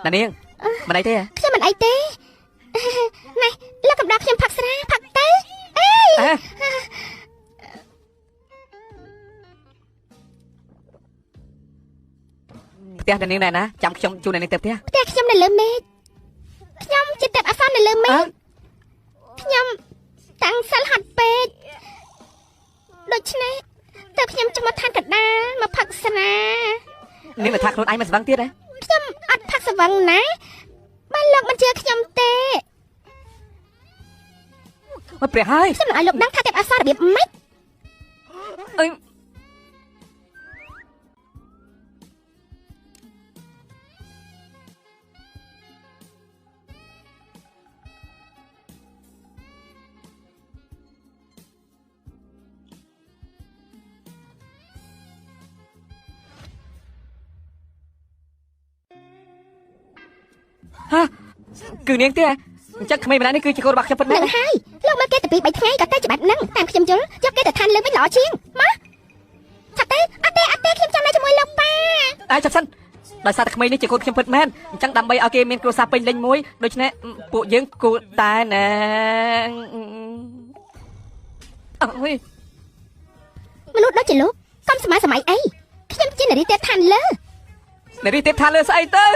ណានាងមិនអីទេ ខ្ញុំមិនអីទេណែលោកកំដៅខ្ញុំផឹកស្រាផឹកទៅអេ ផ្ទះអ្នកនាងណែណាចាំខ្ញុំជូនអ្នកនាងទៅផ្ទះ ផ្ទះខ្ញុំនៅលើមេឃខ្ញុំជាទេពអប្សរនៅលើមេឃខ្ញុំតាំងសិលហត់ពេកដូច្នេះតើខ្ញុំចង់មកឋានកណ្ដាលមកផឹកស្រា នាងនៅថាខ្លួនឯងមិនស្វឹងទៀតហ៎ ខ្ញុំអត់ផឹកស្វឹងណាបានលោកមិនជឿខ្ញុំទេ មកព្រះហើយ ខ្ញុំនឹងឲ្យលោកដឹងថាទេពអប្សររបៀបម៉េច អើយហាគឺនាងទេអញ្ចឹងក្មេងម្នាក់នេះគឺជាកូនរបស់ខ្ញុំពិតមែន នឹងហើយលោកមើលគេទៅពី3ថ្ងៃក៏ទៅច្បាប់ហ្នឹងតាមខ្ញុំយល់យកគេទៅឋានលើវិញល្អជាងមកឆាប់ទៅអត់ទេអត់ទេខ្ញុំចង់នៅជាមួយលោកប៉ា អើចាប់សិនដោយសារតែក្មេងនេះជាកូនខ្ញុំពិតមែនអញ្ចឹងដើម្បីឲ្យគេមានគ្រួសារពេញលេញមួយដូច្នេះពួកយើងគួរតែណាអើយ មនុស្សដូចជាលោកកុំសម័យសម័យអីខ្ញុំជានារីទេពឋានលើ នារីទេពឋានលើស្អីទៅ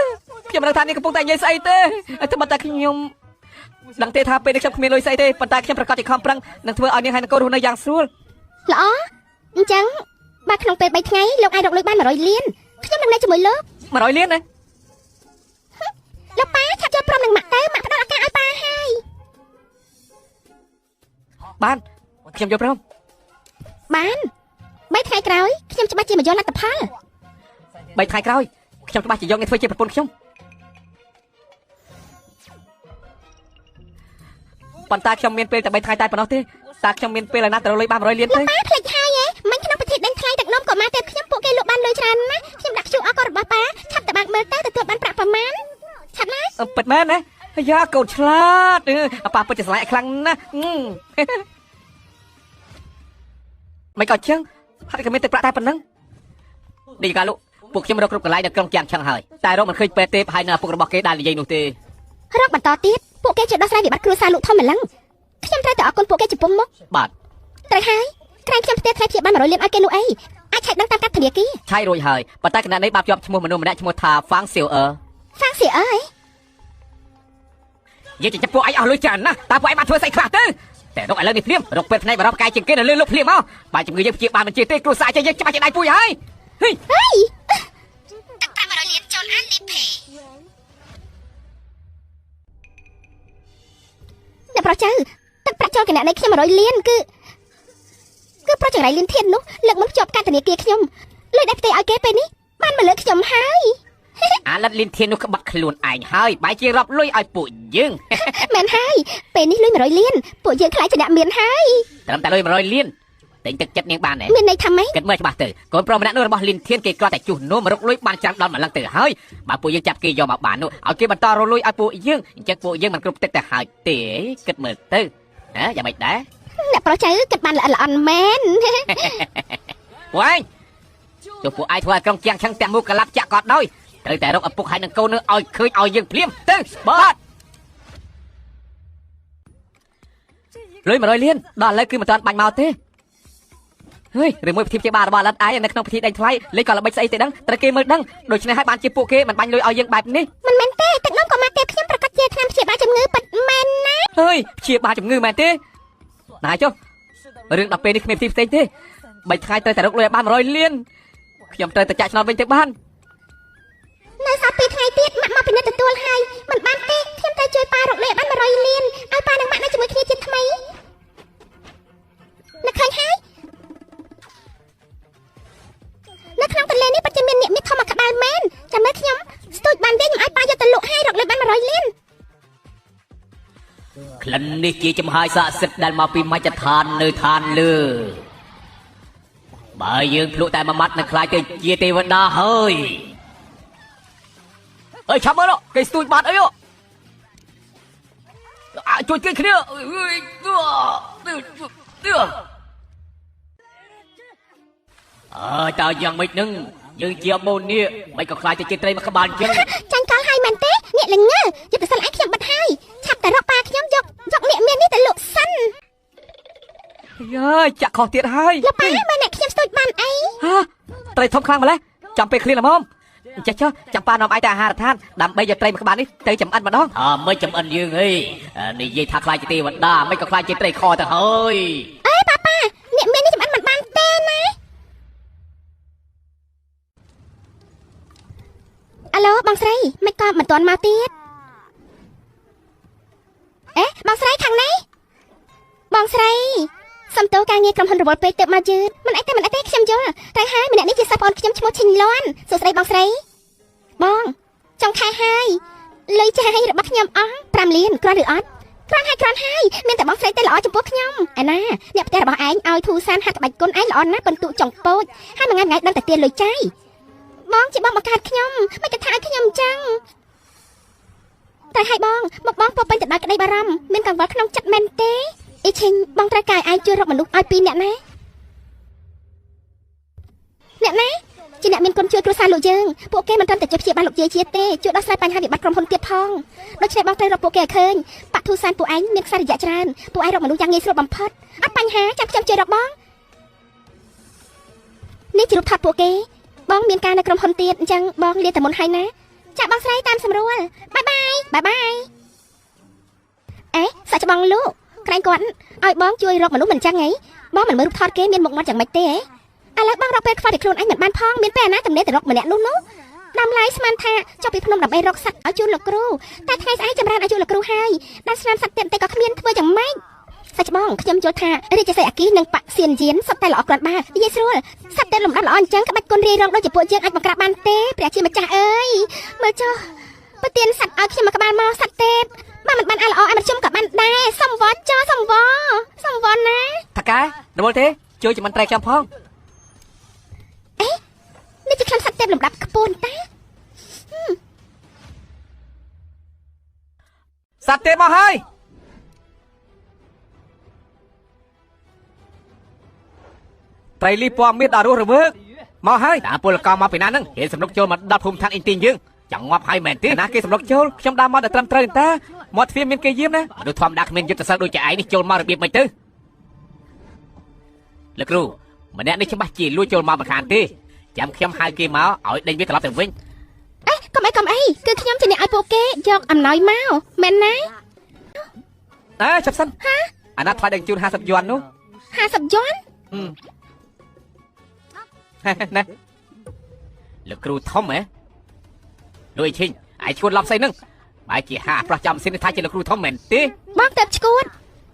ខ្ញុំមិនដឹងថានេះកំពុងតែនិយាយស្អីទេតែប៉ុន្តែខ្ញុំដឹងទេថាពេលនេះខ្ញុំគ្មានលុយស្អីទេប៉ុន្តែខ្ញុំប្រកាសជាខំប្រឹងនឹងធ្វើឲ្យនាងហើយកូនរស់នៅយ៉ាងស្រួល ល្អអញ្ចឹងបើក្នុងពេល3ថ្ងៃលោកអាចរកលុយបាន100លានខ្ញុំនឹងនៅជាមួយលោក 100លានណា លោកប៉ាឆាប់ចូលព្រមនឹងម៉ាក់ទៅម៉ាក់ផ្ដល់ឱកាសឲ្យប៉ាហើយ បានខ្ញុំយល់ព្រម បាន3ថ្ងៃក្រោយខ្ញុំច្បាស់ជាមកយកលទ្ធផល 3ថ្ងៃក្រោយខ្ញុំច្បាស់ជាយកនេះធ្វើជាប្រពន្ធខ្ញុំប៉ុន្តែខ្ញុំមានពេលតែ3ថ្ងៃតែប៉ុណ្ណោះទេតើខ្ញុំមានពេលឲ្យណាទៅរកលុយបាន100លានទេ លោកប៉ាភ្លេចហើយហ៎មិញក្នុងពិធីដេញថ្លៃទឹកនំក៏មកទេខ្ញុំពួកគេលក់បានលុយច្រើនណាស់ខ្ញុំដាក់ QR កូដរបស់ប៉ាឆាប់តែបើកមើលទៅទទួលបានប្រាក់ប្រមាណឆាប់ណា ពិតមែនណាអាយ៉ាកូនឆ្លាតប៉ាពិតជាស្រឡាញ់ឲ្យខ្លាំងណាស់មិនក៏ចឹងហើយក៏មានទឹកប្រាក់តែប៉ុណ្ណឹងនេះកាលលោកពួកខ្ញុំរកគ្រប់កន្លែងនៅក្រុងជាងឆឹងហើយតែរកមិនឃើញពេទ្យទេហើយនៅឪពុករបស់គេដែលនិយាយនោះទេ រកបន្តទៀតពួកគេជួយដោះស្រាយវិបត្តិគ្រួសារលោកធំម្លឹងខ្ញុំត្រូវតែអរគុណពួកគេចំពោះមុខ បាទ ត្រូវហើយក្រែងខ្ញុំផ្ទេរថ្លៃព្យាបាល100លានឲ្យគេនោះអីអាចឆែកដឹងតាមកាត់ធនាគារ ឆែករួចហើយប៉ុន្តែគណៈនេះបានភ្ជាប់ឈ្មោះមនុស្សម្នាក់ឈ្មោះថាហ្វាងសៀវអឺ ហ្វាងសៀវអឺអី យើងจะចាប់ពួកឯងអស់លុយច្រើនណាស់តើពួកឯងបានធ្វើស្អីខ្លះទៅតែរកឥឡូវនេះភ្លាមរកពេទ្យផ្នែកបរិបកាយជាងគេនៅលើលោកភ្លាមមកបើជំងឺយើងព្យាបាលមិនជាទេគ្រួសារចេះយើងច្បាស់ជាដៃពួយហើយហេ ហេទឹកប្រាក់100លានចូលអាលីភេអ្នកប្រុសចៅទឹកប្រាក់ចូលគណៈនៃខ្ញុំ100លានគឺគឺប្រុសចង្រៃលានធាននោះលើកមុនភ្ជាប់កាតធនាគារខ្ញុំលុយដែលផ្ទេរឲ្យគេពេលនេះបានមកលើខ្ញុំហើយ អាលិតលៀនធាននោះក្បត់ខ្លួនឯងហើយបែរជារាប់លុយឲ្យពួកយើង មែនហើយពេលនេះលុយ100លានពួកយើងខ្លាចជាអ្នកមានហើយ ត្រឹមតែលុយ100លានទិញទឹកចិត្តនាងបានទេ មានន័យថាម៉េច គិតមើលច្បាស់ទៅកូនប្រុសម្នាក់នោះរបស់លីនធានគេគ្រាន់តែជុះនោមរកលុយបានច្រើនដល់ម្លឹងទៅហើយបើពួកយើងចាប់គេយកមកបាននោះឲ្យគេបន្តរកលុយឲ្យពួកយើងអញ្ចឹងពួកយើងមិនគ្រប់ទឹកទៅហើយទេគិតមើលទៅណាយ៉ាងម៉េចដែរ អ្នកប្រុសចៅគិតបានល្អិតល្អន់មែន ពួកឯងទោះពួកឯងធ្វើឲ្យក្រុងជាងឆឹងទាំងមូលកលាប់ចាក់ក៏ដោយត្រូវតែរកឪពុកហើយនឹងកូននោះឲ្យឃើញឲ្យយើងភ្លាមទៅបាទលុយ100លានដល់ឥឡូវគឺមិនទាន់បាញ់មកទេហើយឬមួយពិធីព្យាបាលរបស់អាលិតឯងនៅក្នុងពិធីដេញថ្លៃលេខក៏ល្បិចស្អីទេដឹងត្រូវគេមើលដឹងដូច្នេះហើយបានជាពួកគេមិនបាញ់លុយឲ្យយើងបែបនេះ មិនមែនទេទឹកនោមក៏មកទេខ្ញុំប្រកាសជាថ្នាំព្យាបាលជំងឺពិតមែនណា ហើយព្យាបាលជំងឺមែនទេណាចុះរឿងដល់ពេលនេះគ្មានពិធីផ្សេងទេ3ថ្ងៃត្រូវតែរកលុយឲ្យបាន100លានខ្ញុំត្រូវតែចាក់ឆ្នោតវិញទៅបាន នៅសល់2ថ្ងៃទៀតម៉ាក់មកពិនិត្យទទួលហើយមិនបានទេខ្ញុំត្រូវជួយប៉ារកលុយឲ្យបាន100លានឲ្យប៉ានិងម៉ាក់នៅជាមួយគ្នាជាថ្មីនឹកឃើញហើយនៅក្នុងទន្លេនេះពិតជាមាននាគមាសធំមួយក្បាលមែនចាំមើលខ្ញុំស្ទូចបានវិញខ្ញុំឲ្យប៉ាយកទៅលក់ហើយរកលុយបាន100លាន ក្លិននេះជាចំហាយស័ក្តិសិទ្ធិដែលមកពីមជ្ឈដ្ឋាននៅឋានលើបើយើងភ្លក់តែមួយម៉ាត់នឹងខ្លាចទៅជាទេវតាហើយអើយឆាប់មើលគេស្ទូចបាត់អីអាជួយគេគ្នាអើយអើយតើយ៉ាងម៉េចនឹងយើងជាបូននេះមិនក៏ខ្លាចទៅជាត្រីមួយក្បាលអញ្ចឹង ចាញ់កលហើយមែនទេអ្នកល្ងើយុទ្ធសិលឯងខ្ញុំបិទហើយឆាប់តែរកប៉ាខ្ញុំយកយកអ្នកមាននេះទៅលក់សិន យើចាក់ខុសទៀតហើយ លោកប៉ាមើលអ្នកខ្ញុំស្ទូចបានអី ហាត្រីធំខ្លាំងម្ល៉េះចាំពេលឃ្លានល្មម ចេះចុះចាំប៉ានាំឯងទៅអាហារដ្ឋានដើម្បីយកត្រីមួយក្បាលនេះទៅចំអិនម្ដងអើមិនចំអិនយើងអីនិយាយថាខ្លាចជាទេវតាមិនក៏ខ្លាចជាត្រីខទៅហើយអេប៉ាប៉ាអ្នកមាននេះចំអិនមិនបានទេណាអាឡូបងស្រីមិនក៏មិនទាន់មកទៀតអេបងស្រីខាងនេះបងស្រីសំទោការងារក្រុមហ៊ុនរវល់ពេកទៅមកយឺតមិនអីទេមិនអីទេខ្ញុំយល់ត្រូវហើយម្នាក់នេះជាសិស្សប្អូនខ្ញុំឈ្មោះឈិញលន់សួស្តីបងស្រីបងចុងខែហើយលុយចាយរបស់ខ្ញុំអស់5លានគ្រាន់ឬអត់គ្រាន់ហើយគ្រាន់ហើយមានតែបងស្រីទេល្អចំពោះខ្ញុំឯណាអ្នកផ្ទះរបស់ឯងឲ្យធូសានហាត់ក្បាច់គុណឯងល្អណាស់ពិន្ទុចុងពោចហើយមួយថ្ងៃដឹងតែទានលុយចាយបងជាបងបង្កើតខ្ញុំមិនក៏ថាឲ្យខ្ញុំអញ្ចឹងតែឲ្យបងមកបងពោពេញទៅដោយក្តីបារម្ភមានកង្វល់ក្នុងចិត្តមែនទេអ៊ីឈិញបងត្រូវការឲ្យឯងជួយរកមនុស្សឲ្យពីរអ្នកណាអ្នកណាជាអ្នកមានគុណជួយគ្រួសារលោកយើងពួកគេមិនត្រឹមតែជួយព្យាបាលលោកយាយជាទេជួយដោះស្រាយបញ្ហាវិបត្តិក្រុមហ៊ុនទៀតផងដូច្នេះបងត្រូវរកពួកគេឲ្យឃើញបាក់ធូសានពួកឯងមានខ្សែរយៈច្រើនពួកឯងរកមនុស្សយ៉ាងងាយស្រួលបំផុតអត់បញ្ហាចាំខ្ញុំជួយរកបងនេះជារូបថតពួកគេបងមានការនៅក្រុមហ៊ុនទៀតអញ្ចឹងបងលាតែមុនហើយណាចាក់បងស្រីតាមសម្រួលបាយបាយបាយបាយអេសាច់ច្បងលោកក្រែងគាត់ឲ្យបងជួយរកមនុស្សមិនចឹងហីបងមិនមើលរូបថតគេមានមុខមាត់យ៉ាងម៉េចទេហ៎ឥឡូវបងរកពេលខ្វល់ពីខ្លួនឯងមិនបានផងមានពេលណាទំនេរទៅរកម្នាក់នោះនោះដើមឡាយស្មានថាចុះពីភ្នំដើម្បីរកសត្វឲ្យជូនលោកគ្រូតែថ្ងៃស្អែកចម្រើនអាយុលោកគ្រូហើយដល់ស្នាមសត្វទៀតតែក៏គ្មានធ្វើយ៉ាងម៉េចសាច់ច្បងខ្ញុំយល់ថារាជសីអាគីនិងបាក់សៀនយៀនសុទ្ធតែល្អគ្រាន់បើនិយាយស្រួលសត្វតែលំដាប់ល្អអញ្ចឹងក្បាច់គុណរាយរងដូចជាពួកយើងអាចបង្ក្រាបបានទេព្រះជាម្ចាស់អើយមើលចុះប្រទានសត្វឲ្យខ្ញុំមកក្បាលមកសត្វទេពបើមិនបានអាល្អឲ្យមធ្យមក៏បានដែរសំវចសំវសំវណាតាកែរវល់ទេជួយចំអិនត្រីខ្ញុំផងអេនេះជាខ្ញុំសត្វទេពលំដាប់ខ្ពស់តាសត្វទេពមកហើយត្រីលីពណ៌មាសដល់រស់រវើកមកហើយតាពលករមកពីណាហ្នឹងហ៊ានសម្រុកចូលមកដល់ភូមិឋានអ៊ីងទីងយើងចង់ងាប់ហើយមែនទេណាគេសម្រុកចូលខ្ញុំដើរមកដល់ត្រឹមត្រូវតាមាត់ទ្វារមានគេយាមណាមនុស្សធម្មតាគ្មានយុទ្ធសាស្ត្រដូចជាឯងនេះចូលមករបៀបមិនទៅលោកគ្រូម្នាក់នេះច្បាស់ជាលួចចូលមកមិនខានទេចាំខ្ញុំហៅគេមកឲ្យដេញវាត្រឡប់ទៅវិញអេកុំអីកុំអីគឺខ្ញុំជាអ្នកឲ្យពួកគេយកអំណោយមកមែនណាអេចាប់សិនហាអាណាថ្លៃដឹងជូន50យួននោះ50យួនណាលោកគ្រូធំហ៎លោកអ៊ីឈិញឯងឈួតឡប់ស្អីហ្នឹងបែរជាហាប្រោះចំស៊ីនថាជាលោកគ្រូធំមែនទេបងទៅឈួត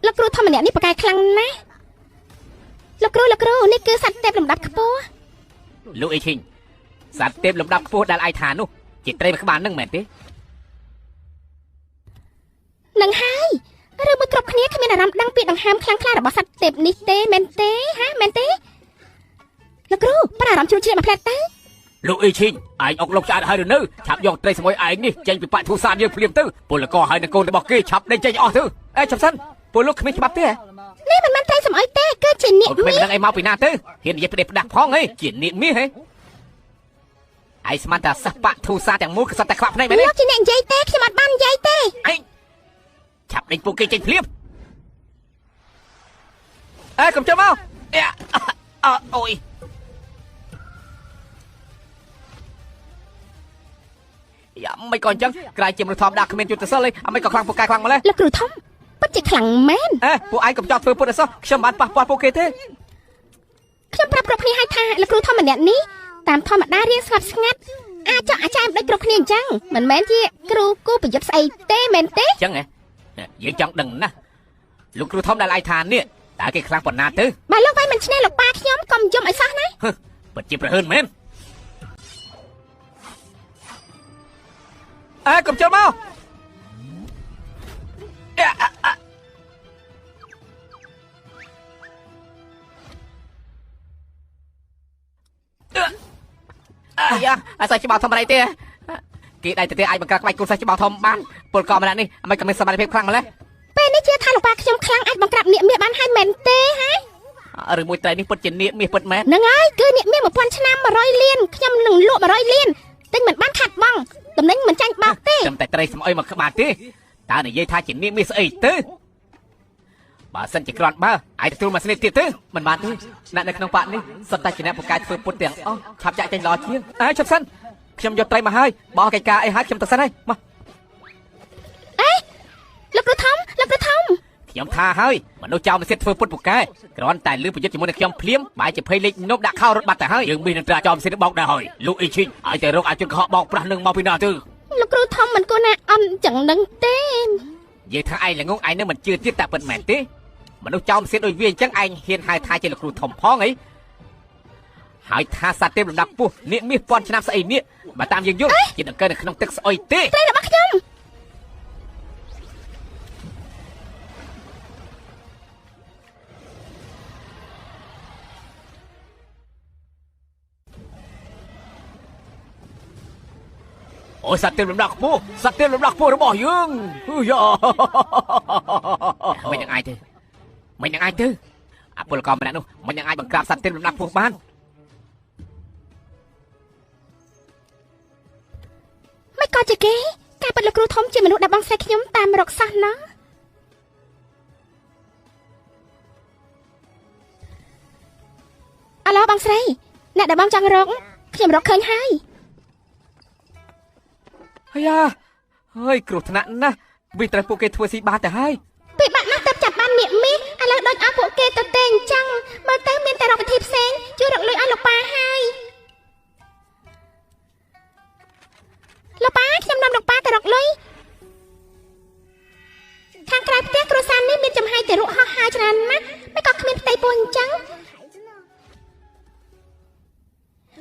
លោកគ្រូធំម្នាក់នេះប្រកែខ្លាំងណាស់លោកគ្រូលោកគ្រូនេះគឺសត្វទេពលំដាប់ខ្ពស់លោកអ៊ីឈិញសត្វទេពលំដាប់ខ្ពស់ដែលឯងថានោះជាត្រីមួយក្បាលហ្នឹងមែនទេនឹងហើយឬមួយគ្រប់គ្នាគ្មានអារម្មណ៍ដឹងពីដង្ហើមខ្លាំងក្លារបស់សត្វទេពនេះទេមែនទេហាមែនទេលោកគ្រូប្រាអារម្មណ៍ជ្រួលជ្រាបមួយផ្លែតទៅលោកអ៊ីឈិញឯងអុកលុកឆ្អែតហើយឬនៅឆាប់យកត្រីសមុយឯងនេះចេញពីបាក់ធូសានយើងភ្លាមទៅពលករហើយនឹងកូនរបស់គេឆាប់ដេញចេញអស់ទៅអេចាប់សិនពលលោកគ្មានច្បាប់ទេនេះមិនមែនត្រីសមុយទេគឺជានាគមាសមិនដឹងអីមកពីណាទៅហ៊ាននិយាយផ្ដេសផ្ដាស់ផងអីជានាគមាសហីឯងស្មានតែសិស្សបាក់ធូសាទាំងមូលគឺសុទ្ធតែខ្វាក់ភ្នែកមែនទេលោកជាអ្នកនិយាយទេខ្ញុំអត់បាននិយាយទេឯងឆាប់ដេញពួកគេចេញភ្លាមអេកុំចូលមកអអូយយ៉ាមិនក៏អញ្ចឹងក្រែជាមនុស្សធម្មតាគ្មានយុទ្ធសាស្ត្រទេអមិនក៏ខ្លាំងពូកែខ្លាំងម្ល៉េះលោកគ្រូធំពិតជាខ្លាំងមែនអេពួកឯងកុំចង់ធ្វើពុទ្ធអសោះខ្ញុំបានប៉ះពាល់ពួកគេទេខ្ញុំប្រាប់គ្រប់គ្នាឲ្យថាលោកគ្រូធំម្នាក់នេះតាមធម្មតារៀងស្ងប់ស្ងាត់អាចចောက်អាចែមដូចគ្រប់គ្នាអញ្ចឹងមិនមែនជាគ្រូគូប្រយុទ្ធស្អីទេមែនទេអញ្ចឹងហ៎យើងចង់ដឹងណាស់លោកគ្រូធំដែលឯងថានេះតើគេខ្លាំងប៉ុណ្ណាទៅបើលោកវាយមិនឈ្នះលោកប៉ាខ្ញុំកុំយំឲ្យសោះណាពិតជាប្រហើនមែនអេកុំចូលមកអាយ៉ាអាសាច់ច្បាប់ធម្មតាទេគេដៃទៅអាចបង្ក្រាបក្បាច់កូនសាច់ច្បាប់ធំបានពលករម្នាក់នេះមិនក៏មានសមត្ថភាពខ្លាំងម្ល៉េះពេលនេះជឿថាលោកប៉ាខ្ញុំខ្លាំងអាចបង្ក្រាបនាគមាសបានហើយមែនទេហ៎ឬមួយត្រីនេះពិតជានាគមាសពិតមែនហ្នឹងហើយគឺនាគមាស1000ឆ្នាំ100លានខ្ញុំនឹងលក់100លានទិញមិនបានខាត់បងតំណែងមិនចាញ់បោកទេតែត្រីស្មអុយមកក្បាលទេតើនិយាយថាជានាគមាសស្អីទៅបើសិនជាគ្រាន់បើឯងទទួលមកស្និទ្ធទៀតទេមិនបានទេអ្នកនៅក្នុងប៉ាក់នេះសុទ្ធតែជាអ្នកពូកែធ្វើពុតទាំងអស់ឆាប់ចាក់ចេញល្អជាងអេឈប់សិន ខ្ញុំយកត្រីមកហើយបោះកិច្ចការអីហើយខ្ញុំទៅសិនហើយមកអេលោកគ្រូធំលោកគ្រូធំខ្ញុំថាហើយមនុស្សចៅមិនសិតធ្វើពុតពូកែគ្រាន់តែលឺប្រយុទ្ធជាមួយនឹងខ្ញុំភ្លាមបែរជាភ័យលេខនប់ដាក់ខោរត់បាត់ទៅហើយយើងមាននឹងត្រាចោមសិតបោកដែរហើយលោកអ៊ីឈីងឲ្យតែរកអាចជនខកបោកប្រាស់នឹងមកពីណាទៅលោកគ្រូធំមិនគួរណាអន់ចឹងនឹងទេនិយាយថាឯងល្ងងឯងនឹងមិនជឿទៀតតែពិតមែនទេមនុស្សចោមសិតដូចវាអញ្ចឹងឯងហ៊ានហៅថាជាលោកគ្រូធំផងអីហើយថាសត្វទេពលំដាប់ពោះនាគមាសពាន់ឆ្នាំស្អីនេះបើតាមយើងយល់ជាដង្កូវនៅក្នុងទឹកស្អុយទេត្រីរបស់ខ្ញុំអូសត្វទេពលំដាប់ខ្ពស់សត្វទេពលំដាប់ខ្ពស់របស់យើងយ៉ាមិននឹងអាចទេមិននឹងអាចទេអពលករម្នាក់នោះមិននឹងអាចបង្ក្រាបសត្វទេពលំដាប់ខ្ពស់បានមិនក៏ជាគេការពិតលោកគ្រូធំជាមនុស្សដែលបងស្រីខ្ញុំតាមរកសោះណាអាឡូបងស្រីអ្នកដែលបងចង់រកខ្ញុំរកឃើញហើយអាយ៉ាហើយគ្រោះថ្នាក់ណាស់វាត្រូវពួកគេធ្វើស៊ីបាតទៅហើយពិបាកណាស់ទៅចាប់បាននាគមាសឥឡូវដូចឲ្យពួកគេទៅទេអញ្ចឹងមើលទៅមានតែរកវិធីផ្សេងជួយរកលុយឲ្យលោកប៉ាហើយលោកប៉ាខ្ញុំនាំលោកប៉ាទៅរកលុយខាងក្រៅផ្ទះគ្រួសារនេះមានចំហាយទារកហោះហើរច្រើនណាស់មិនក៏គ្មានផ្ទៃពោះអញ្ចឹង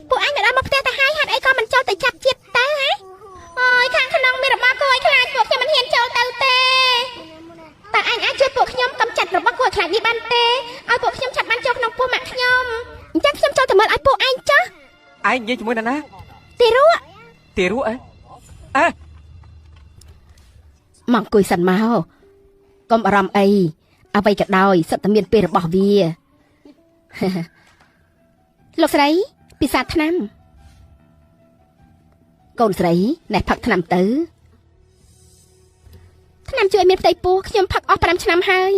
ពួកឯងមិនដល់មកផ្ទះទៅហើយហេតុអីក៏មិនចូលទៅចាប់ជាតិទៅហ៎អូយខាងក្នុងមានរបស់គួរឲ្យខ្លាចពួកខ្ញុំមិនហ៊ានចូលទៅទេតើអញអាចជួយពួកខ្ញុំកម្ចាត់របស់គួរឲ្យខ្លាចនេះបានទេឲ្យពួកខ្ញុំឆាប់បានចូលក្នុងពោះម៉ាក់ខ្ញុំអញ្ចឹងខ្ញុំចូលទៅមើលឲ្យពួកឯងចុះឯងនិយាយជាមួយណាណាទារកទារកអីអេមកអង្គុយសិនមកកុំអារម្មណ៍អីអ្វីក៏ដោយសិតតែមានពេលរបស់វាលោកស្រីពិសាថ្នាំកូនស្រីណែផឹកថ្នាំទៅថ្នាំជួយមានផ្ទៃពោះខ្ញុំផឹកអស់5ឆ្នាំហើយ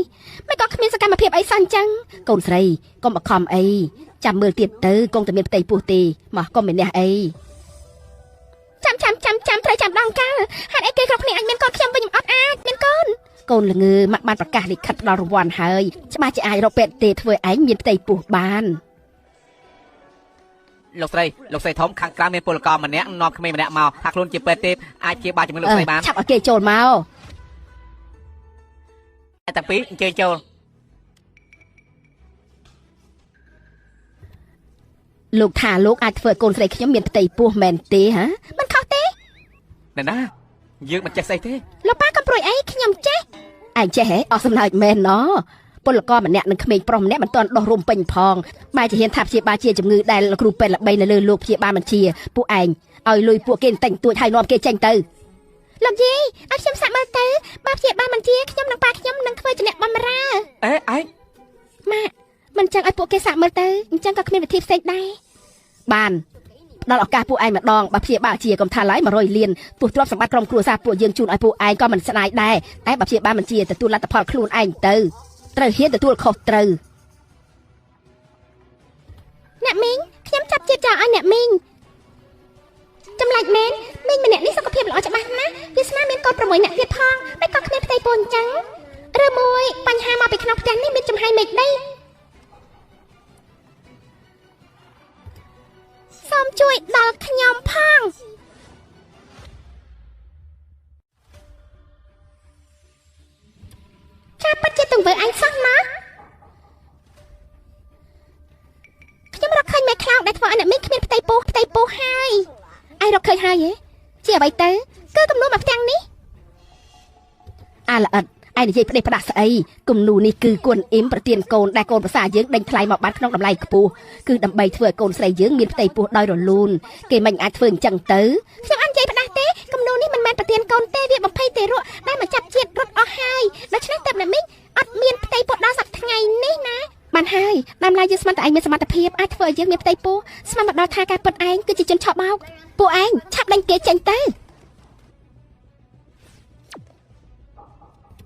មិនក៏គ្មានសកម្មភាពអីសោះអញ្ចឹងកូនស្រីកុំបខំអីចាំមើលទៀតទៅគង់តែមានផ្ទៃពោះទេមកកុំមានះអីចាំចាំចាំចាំត្រូវចាំដងកាលហេតុអីគេគ្រប់គ្នាអាចមានកូនខ្ញុំវិញអត់អាចមានកូនកូនល្ងើម៉ាក់បានប្រកាសលិខិតផ្ដល់រង្វាន់ហើយច្បាស់ជាអាចរកពេទ្យទេធ្វើឯងមានផ្ទៃពោះបានលោកស្រីលោកស្រីធំខាងក្រៅមានពលករម្នាក់នាំក្មេងម្នាក់មកថាខ្លួនជាពេទ្យទេអាចព្យាបាលជំងឺលោកស្រីបានឆាប់ឲ្យគេចូលមកតែពីរអញ្ជើញចូលលោកថាលោកអាចធ្វើកូនស្រីខ្ញុំមានផ្ទៃពោះមែនទេហ៎មិនខុសទេណែណាយើងមិនចេះស្អីទេលោកប៉ាកុំព្រួយអីខ្ញុំចេះឯងចេះហ៎អស់សំណើចមែនណពលករម្នាក់និងក្មេងប្រុសម្នាក់មិនទាន់ដោះរំពេញផងបែរជាហ៊ានថាព្យាបាលជាជំងឺដែលលោកគ្រូពេទ្យល្បីនៅលើលោកព្យាបាលមិនជាពួកឯងឲ្យលុយពួកគេតែងទួចឲ្យនាំគេចេញទៅលោកយាយឲ្យខ្ញុំសាក់មើលទៅបើព្យាបាលមិនជាខ្ញុំនិងប៉ាខ្ញុំនឹងធ្វើជាអ្នកបំរើអេឯងម៉ាក់មិនចឹងឲ្យពួកគេសាក់មើលទៅអញ្ចឹងក៏គ្មានវិធីផ្សេងដែរបានផ្ដល់ឱកាសពួកឯងម្ដងបើព្យាបាលជាកុំថាឡើយ100លានទោះទ្រព្យសម្បត្តិក្រុមគ្រួសារពួកយើងជូនឲ្យពួកឯងក៏មិនស្ដាយដែរតែបើព្យាបាលមិនជាទទួលលទ្ធផលខ្លួនឯងទៅត្រូវហ៊ានទទួលខុសត្រូវអ្នកមីងខ្ញុំចាប់ជាតិចោលឲ្យអ្នកមីងចម្លែកមែនមីងម្នាក់នេះសុខភាពល្អច្បាស់ណាស់វាស្នាមានកូន6នាក់ទៀតផងមិនក៏គ្មានផ្ទៃពោះអញ្ចឹងឬមួយបញ្ហាមកពីក្នុងផ្ទះនេះមានចំហាយមេឃដីសូមជួយដល់ខ្ញុំផងចាពិតជាទង្វើឯងសោះណាខ្ញុំរកឃើញមេខ្លោងដែលធ្វើឲ្យអ្នកមីងគ្មានផ្ទៃពោះផ្ទៃពោះហើយឯងរកឃើញហើយហ៎ជាអ្វីទៅគឺគំនូមកផ្ទាំងនេះអាល្អិតឯងនិយាយផ្ដេសផ្ដាស់ស្អីគំនូនេះគឺគួនអ៊ីមប្រទៀនកូនដែលកូនប្រសាយើងដេញថ្លៃមកបានក្នុងតម្លៃខ្ពស់គឺដើម្បីធ្វើឲ្យកូនស្រីយើងមានផ្ទៃពោះដោយរលូនគេមិនអាចធ្វើអញ្ចឹងទៅខ្ញុំអត់និយាយផ្ដាស់ទេគំនូនេះមិនមែនប្រទៀនកូនទេវាបំភ័យទេរកដែលមកចាប់ជាតិរត់អស់ហើយដូច្នេះតែអ្នកមីងអត់មានផ្ទៃពោះដល់សប្តាហ៍ថ្ងៃនេះណាបានហើយដើមឡើយយើងស្មានតែឯងមានសមត្ថភាពអាចធ្វើឲ្យយើងមានផ្ទៃពោះស្មានមកដល់ថាការពិតឯងគឺជាជនឆក់បោកពួកឯងឆាប់ដេញគេចេញទៅ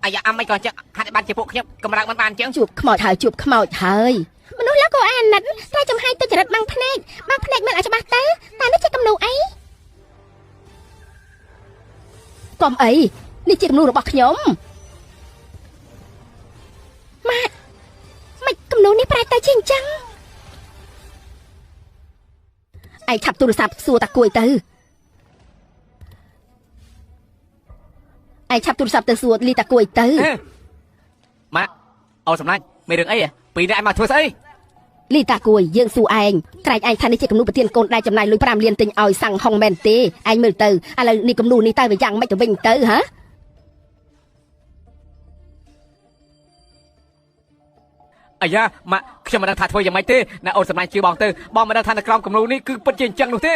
អាយ៉ាអាមិនក៏ចឹងហាត់បានជាពួកខ្ញុំកម្រើកមិនបានចឹងជួបខ្មោចហើយជួបខ្មោចហើយមនុស្សលោកក៏អាណិតតែចំហាយទៅចរិតបាំងភ្នែកបាំងភ្នែកមើលឲ្យច្បាស់ទៅតែនេះជាគំនូអី កុំអីនេះជាគំនូររបស់ខ្ញុំម៉ាក់មិនគំនូរនេះប្រែទៅជាអញ្ចឹងឯងឆាប់ទូរស័ព្ទសួរតាគួយទៅឯងឆាប់ទូរស័ព្ទទៅសួរលីតាគួយទៅម៉ាក់អូសម្លាញ់មានរឿងអីពីរនាក់ឯងមកធ្វើស្អីលីតាគួយយើងសួរឯងក្រែងឯងថានេះជាគំនូរប្រធានកូនដែលចំណាយលុយ5លានទិញឲ្យសាំងហុងមែនទេឯងមើលទៅឥឡូវនេះគំនូរនេះតើវាយ៉ាងម៉េចទៅវិញទៅហ៎អាយ៉ាម៉ាក់ខ្ញុំមិនដឹងថាធ្វើយ៉ាងម៉េចទេណាអូនសម្លាញ់ជឿបងទៅបងមិនដឹងថានៅក្រោមគំនូរនេះគឺពិតជាអញ្ចឹងនោះទេ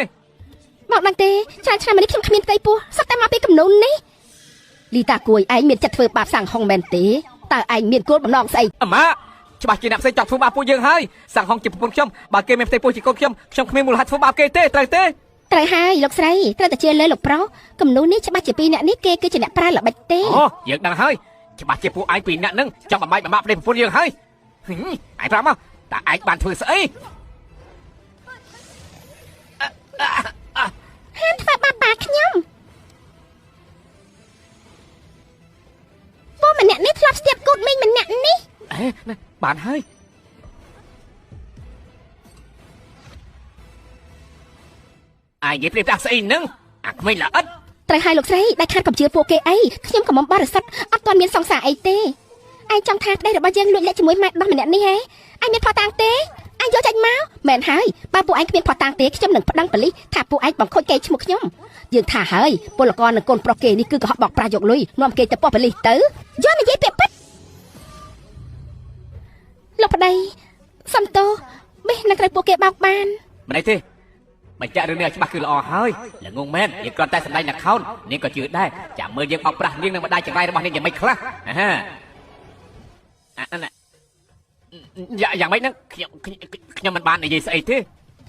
មកដឹងទេច្រើនឆ្នាំនេះខ្ញុំគ្មានផ្ទៃពោះសុទ្ធតែមកពីគំនូរនេះលីតាគួយឯងមានចិត្តធ្វើបាបសាំងហុងមែនទេតើឯងមានគោលបំណងស្អីអម៉ាច្បាស់ជាអ្នកផ្សេងចង់ធ្វើបាបពួកយើងហើយសាំងហុងជាប្រពន្ធខ្ញុំបើគេមានផ្ទៃពោះជាកូនខ្ញុំខ្ញុំគ្មានមូលហេតុធ្វើបាបគេទេត្រូវទេត្រូវហើយលោកស្រីត្រូវតែជឿលើលោកប្រុសគំនូរនេះច្បាស់ជាពីរអ្នកនេះគេគឺជាអ្នកប្រើល្បិចទេអូយើងដឹងហើយច្បាស់ជាពួកឯងពីរអ្នកហ្នឹងចង់បំបែកបំបាក់ប្តីប្រពន្ធយើងហើយឯងប្រាប់មកតើឯងបានធ្វើស្អីហាមធ្វើបាបបាខ្ញុំពូម្នាក់នេះធ្លាប់ស្ទាបគូតមីងម្នាក់នេះអេបានហើយឯងនិយាយព្រាបស្អីនឹងអាក្មេងល្អិតត្រូវហើយលោកស្រីដែលខាតកំជឿពួកគេអីខ្ញុំក៏មិនបរិសុទ្ធអត់ទាន់មានសង្សារអីទេឯងចង់ថាប្តីរបស់យើងលួចលាក់ជាមួយម៉ែដោះម្នាក់នេះហេឯងមានផុសតាងទេឯងយកចេញមកមែនហើយបើពួកឯងគ្មានផុសតាងទេខ្ញុំនឹងប្តឹងប៉ូលីសថាពួកឯងបង្ខូចកេរឈ្មោះខ្ញុំយើងថាហើយពលករនិងកូនប្រុសគេនេះគឺកុហកបោកប្រាស់យកលុយនាំគេទៅប៉ុស្តិ៍ប៉ូលីសទៅយកនិយាយពាក្យពិតលោកប្តីសំទោបេះនឹងត្រូវពួកគេបោកបានមិនអីទេបញ្ជាក់រឿងនេះឲ្យច្បាស់គឺល្អហើយល្ងងមែនយើងគ្រាន់តែសម្ដែងល្ខោននាងក៏ជឿដែរចាំមើលយើងបោកប្រាស់នាងនឹងម្ដាយចង្រៃរបស់នាងយ៉ាងម៉េចខ្លះអាអាណាយ៉ាងម៉េចហ្នឹងខ្ញុំមិនបាននិយាយស្អីទេ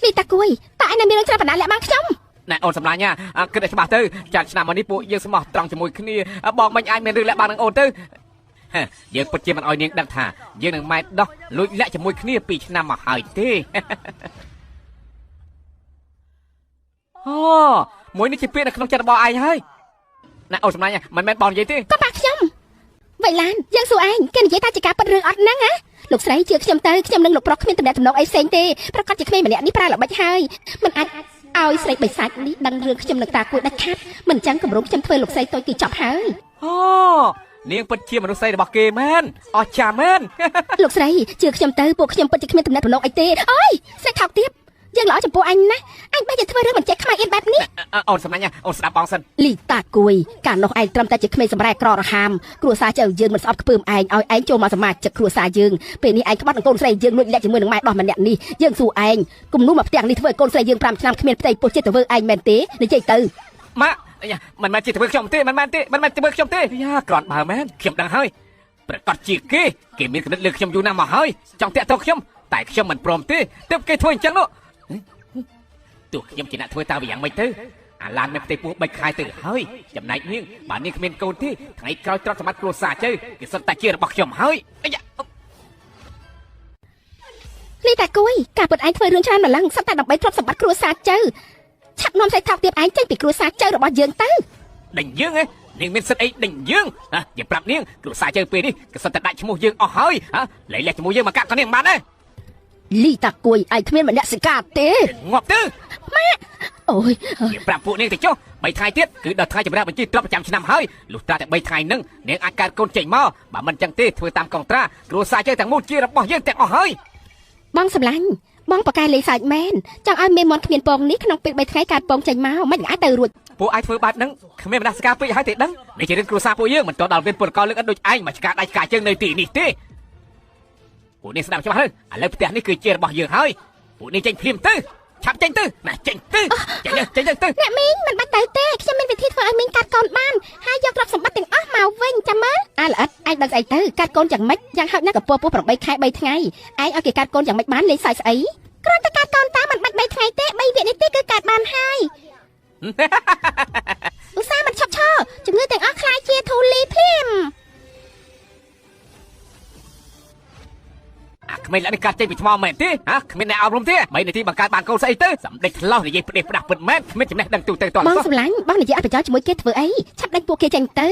លីតាគួយតើឯងនៅមានរឿងច្រើនបណ្ដាលាក់បាំងខ្ញុំណែអូនសម្លាញ់គិតឲ្យច្បាស់ទៅចាត់ឆ្នាំមកនេះពួកយើងស្មោះត្រង់ជាមួយគ្នាបងមិនអាចមានរឿងលាក់បាំងនឹងអូនទៅយើងពិតជាមិនឲ្យនាងដឹងថាយើងនឹងម៉ែដោះលួចលាក់ជាមួយគ្នា2ឆ្នាំមកហើយទេអូមួយនេះជាពាក្យនៅក្នុងចិត្តរបស់ឯងហើយណែអូនសម្លាញ់មិនមែនបងនិយាយទេក៏បាក់ខ្ញុំវៃឡានយើងសួរឯងគេនិយាយថាជាការពិតរឿងអត់ហ្នឹងណាលោកស្រីជឿខ្ញុំទៅខ្ញុំនឹងលោកប្រុសគ្មានតំណែងតំណងអីផ្សេងទេប្រកាសជាក្មេងម្នាក់នេះប្រើល្បិចហើយមិនអាចឲ្យស្រីបិសាចនេះដឹងរឿងខ្ញុំនឹងតាគួយដាច់ខាតមិនចឹងគម្រោងខ្ញុំធ្វើលោកស្រីតូចគឺចប់ហើយអូនាងពិតជាមនុស្សស្រីរបស់គេមែនអស្ចារ្យមែនលោកស្រីជឿខ្ញុំទៅពួកខ្ញុំពិតជាគ្មានតំណែងតំណងអីទេអើយស្រីថោកទាបយើងល្អចំពោះអញណាអញបែរជាធ្វើរឿងមិនចេះខ្មៅអៀនបែបនេះអូនសម្លាញ់អូនស្ដាប់បងសិនលីតាគួយកាលនោះឯងត្រឹមតែជាក្មេងសម្រែក្ររហាមគ្រួសារចៅយើងមិនស្អប់ខ្ពើមឯងឲ្យឯងចូលមកសមាជិកគ្រួសារយើងពេលនេះឯងក្បត់នឹងកូនស្រីយើងលួចលាក់ជាមួយនឹងម៉ែដោះម្នាក់នេះយើងសួរឯងគំនូមកផ្ទាំងនេះធ្វើឲ្យកូនស្រីយើង5ឆ្នាំគ្មានផ្ទៃពោះចិត្តទៅធ្វើឯងមែនទេនិយាយទៅម៉ាក់មិនមែនជាធ្វើខ្ញុំទេមិនមែនទេមិនមែនធ្វើខ្ញុំទេយ៉ាក្រាន់បើមែនខ្ញុំដឹងហើយប្រកាសជាគេគេមានគំនិតលើខ្ញុំយូរណាស់មកហើយចង់តាក់ទងខ្ញុំតែខ្ញុំមិនព្រមទេទើបគេធ្វើអញ្ចឹងនោះទោះខ្ញុំជាអ្នកធ្វើតើវាយ៉ាងម៉េចទៅអាឡានមានផ្ទៃពោះ3ខែទៅហើយចំណែកនាងបើនាងគ្មានកូនទេថ្ងៃក្រោយទ្រព្យសម្បត្តិគ្រួសារជើគេសុទ្ធតែជារបស់ខ្ញុំហើយលីតាគួយការពិតឯងធ្វើរឿងច្រើនម្លឹងសុទ្ធតែដើម្បីទ្រព្យសម្បត្តិគ្រួសារជើឆាប់នាំស្រីថោកទាបឯងចេញពីគ្រួសារចៅរបស់យើងទៅដេញយើងហ៎នាងមានសិទ្ធអីដេញយើងហ៎យើងប្រាប់នាងគ្រួសារចៅពេលនេះក៏សុទ្ធតែដាក់ឈ្មោះយើងអស់ហើយហ៎លែងលះជាមួយយើងមកកាក់ក៏នាងបានដែរលីតាគួយឯងគ្មានមនសិការទេងាប់ទៅម៉ាក់អូយយើងប្រាប់ពួកនាងទៅចុះ3ថ្ងៃទៀតគឺដល់ថ្ងៃចម្រើនបញ្ជីទ្រព្យប្រចាំឆ្នាំហើយលុះត្រាតែ3ថ្ងៃហ្នឹងនាងអាចកើតកូនចេញមកបើមិនចឹងទេធ្វើតាមកុងត្រាគ្រួសារចៅទាំងមូលជារបស់យើងទាំងអស់ហើយបងសម្លាញ់បងបកកែលេងសើចមែនចង់ឲ្យមេមន់គ្មានពងនេះក្នុងពេល3ថ្ងៃកើតពងចេញមកមិនអាចទៅរួចពួកឯងធ្វើបែបហ្នឹងគ្មានមនសិការពេកហើយទេដឹងនេះជារឿងគ្រួសារពួកយើងមិនទាន់ដល់វេនពលករលើកអត់ដូចឯងមកឆ្កាដៃឆ្កាជើងនៅទីនេះទេពួកនេះស្ដាប់ច្បាស់ហើយឥឡូវផ្ទះនេះគឺជារបស់យើងហើយពួកនេះចេញភ្លាមទៅឆាប់ចេញទៅណាចេញទៅចេញទៅចេញទៅអ្នកមីងមិនបាច់ទៅទេខ្ញុំមានវិធីធ្វើឲ្យមីងកាត់កូនបានហើយយកទ្រព្យសម្បត្តិទាំងអស់មកវិញចាំមើលអាល្អិតឯងដឹងស្អីទៅកាត់កូនយ៉ាងម៉េចយ៉ាងហោចណាស់ក៏ពោះ8ខែ3ថ្ងៃឯងឲ្យគេកាត់កូនយ៉ាងម៉េចបានលេងសើចស្អីគ្រាន់តែកាត់កូនតាមិនបាច់3ថ្ងៃទេ3វិនាទីគឺកាត់បានហើយឧស្សាហ៍មិនឈប់ឈរជំងឺទាំងអស់ខ្លាយជាធូលីភ្លាម អាក្មេងនេះកាត់ចេញពីថ្មមែនទេហ៎គ្មានអ្នកអប់រំទេ3នាទីបង្កើតបានកូនស្អីទៅសម្ដេចឆ្លោះនិយាយផ្ដេសផ្ដាស់ពិតមែនគ្មានចំណេះដឹងទូទៅតោះបងសម្លាញ់បងនិយាយអត់ប្រយោជន៍ជាមួយគេធ្វើអីឆាប់ដេញពួកគេចេញទៅ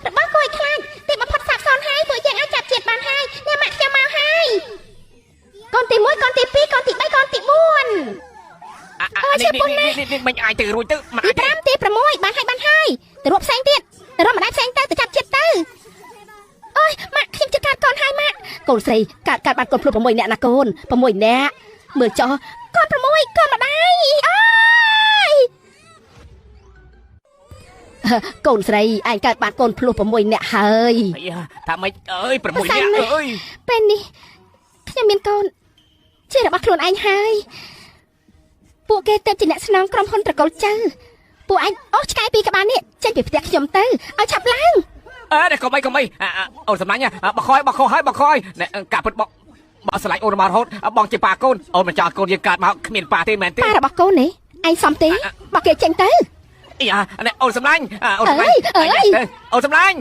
របស់គួរឲ្យខ្លាចទីបំផុតសាបសូន្យហើយពួកយើងអាចចាប់ជាតិបានហើយអ្នកម៉ាក់ខ្ញុំមកហើយកូនទី1កូនទី2កូនទី3កូនទី4អើជាពុនណានេះមិនអាចទៅរួចទៅមិនអាចទី5ទី6បានហើយបានហើយទៅរកផ្សេងទៀតទៅរកម្ដាយផ្សេងទៅទៅចាប់ជាតិទៅអូយម៉ាក់ខ្ញុំជិះកាត់កូនហើយម៉ាក់កូនស្រីកាត់បានកូនភ្លុក6នាក់ណាកូន6នាក់មើលចោះកូន6កូនម្ដាយអើយកូនស្រីឯងកើតបានកូនភ្លោះ6នាក់ហើយថាម៉េចអើយ6នាក់អើយពេលនេះខ្ញុំមានកូនជារបស់ខ្លួនឯងហើយពួកគេទៅជាអ្នកស្នងក្រុមហ៊ុនត្រកូលចៅពួកឯងអូសឆ្កែពីក្បាលនេះចេញពីផ្ទះខ្ញុំទៅឲ្យឆាប់ឡើងអើកុំអីកុំអីអូនសម្លាញ់បខយបខហើយបខយកាពិតបបស្រឡាញ់អូនមករហូតបងជាប៉ាកូនអូនមិនចង់កូនយើងកើតមកគ្មានប៉ាទេមែនទេប៉ារបស់កូននេះឯងសំទេបកគេចេញទៅអីអានេះអូនសម្លាញ់អូនសម្លាញ់អូនសម្លាញ់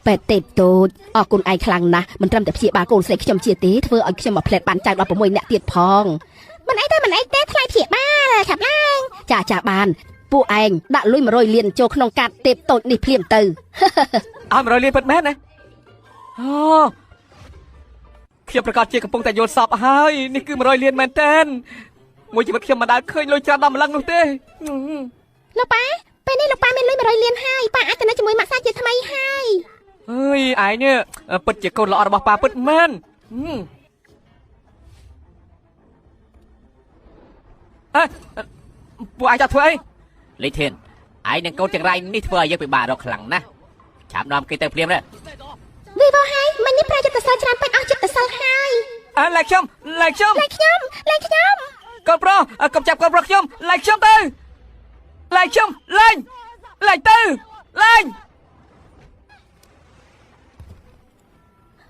ពេទ្យទេពតូចអរគុណឯងខ្លាំងណាស់មិនត្រឹមតែព្យាបាលកូនស្រីខ្ញុំជាទេធ្វើឲ្យខ្ញុំមកផ្លែតបានចៅដល់6នាក់ទៀតផងមិនអីទេមិនអីទេថ្លៃព្យាបាលឆាប់ឡើងចាចាបានពួកឯងដាក់លុយ100លានចូលក្នុងកាតទេពតូចនេះភ្លាមទៅឲ្យ100លានពិតមែនណាអូខ្ញុំប្រកាសជាកំពុងតែយល់សពហើយនេះគឺ100លានមែនតើមួយជីវិតខ្ញុំមិនដែលឃើញលុយច្រើនដល់ម្លឹងនោះទេលោកប៉ាពេលនេះលោកប៉ាមានលុយ100លានហើយប៉ាអាចទៅនៅជាមួយម៉ាក់សាជាថ្មីហើយអើយឯងនេះពិតជាកូនល្អរបស់ប៉ាពិតមែនអើពួកឯងចង់ធ្វើអីលីធានឯងនឹងកូនចង្រៃនេះធ្វើឲ្យយើងពិបាករកខ្លាំងណាស់ឆាប់នាំគេទៅភ្លាមដែរវីវហើយមិននេះប្រាយុទ្ធសិលច្រើនពេកអស់ចិត្តសិលហើយអើលែកខ្ញុំលែកខ្ញុំលែកខ្ញុំលែកខ្ញុំកូនប្រុសកុំចាប់កូនប្រុសខ្ញុំលែកខ្ញុំទៅលែកខ្ញុំលែងលែកទៅលែង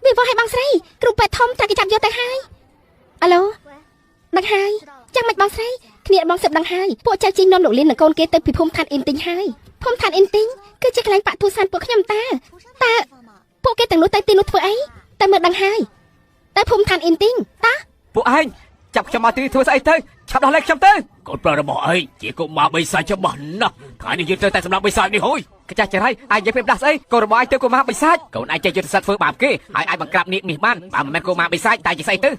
វីវហើយបងស្រីគ្រូពេទ្យធំតែគេចាប់យកទៅហើយអាឡូដឹងហើយចាំមិនបងស្រីគ្នាបងសិបដឹងហើយពួកចៅជីងនាំលោកលីននិងកូនគេទៅពិភពឋានអ៊ីនទីងហើយភូមិឋានអ៊ីនទីងគឺជាកន្លែងបាក់ទូសានពួកខ្ញុំតើតើពួកគេទាំងនោះទៅទីនោះធ្វើអីតែមើលដឹងហើយតែភូមិឋានអ៊ីនទីងតើពួកឯងចាប់ខ្ញុំមកទីនេះធ្វើស្អីទៅឆាប់ដោះលែងខ្ញុំទៅកូនប្រុសរបស់ឯងជាកុមារបិសាចច្បាស់ណាស់ថ្ងៃនេះយើងត្រូវតែសម្រាប់បិសាចនេះហើយកាចាស់ចរៃឯងនិយាយពេលផ្ដាស់ស្អីកូនរបស់ឯងទៅកុមារបិសាចកូនឯងចេះយុទ្ធសាស្ត្រធ្វើបាបគេហើយអាចបង្ក្រាបនាគមាសបានបើមិនមែនកុមារបិសាចតែជាស្អីទៅឯង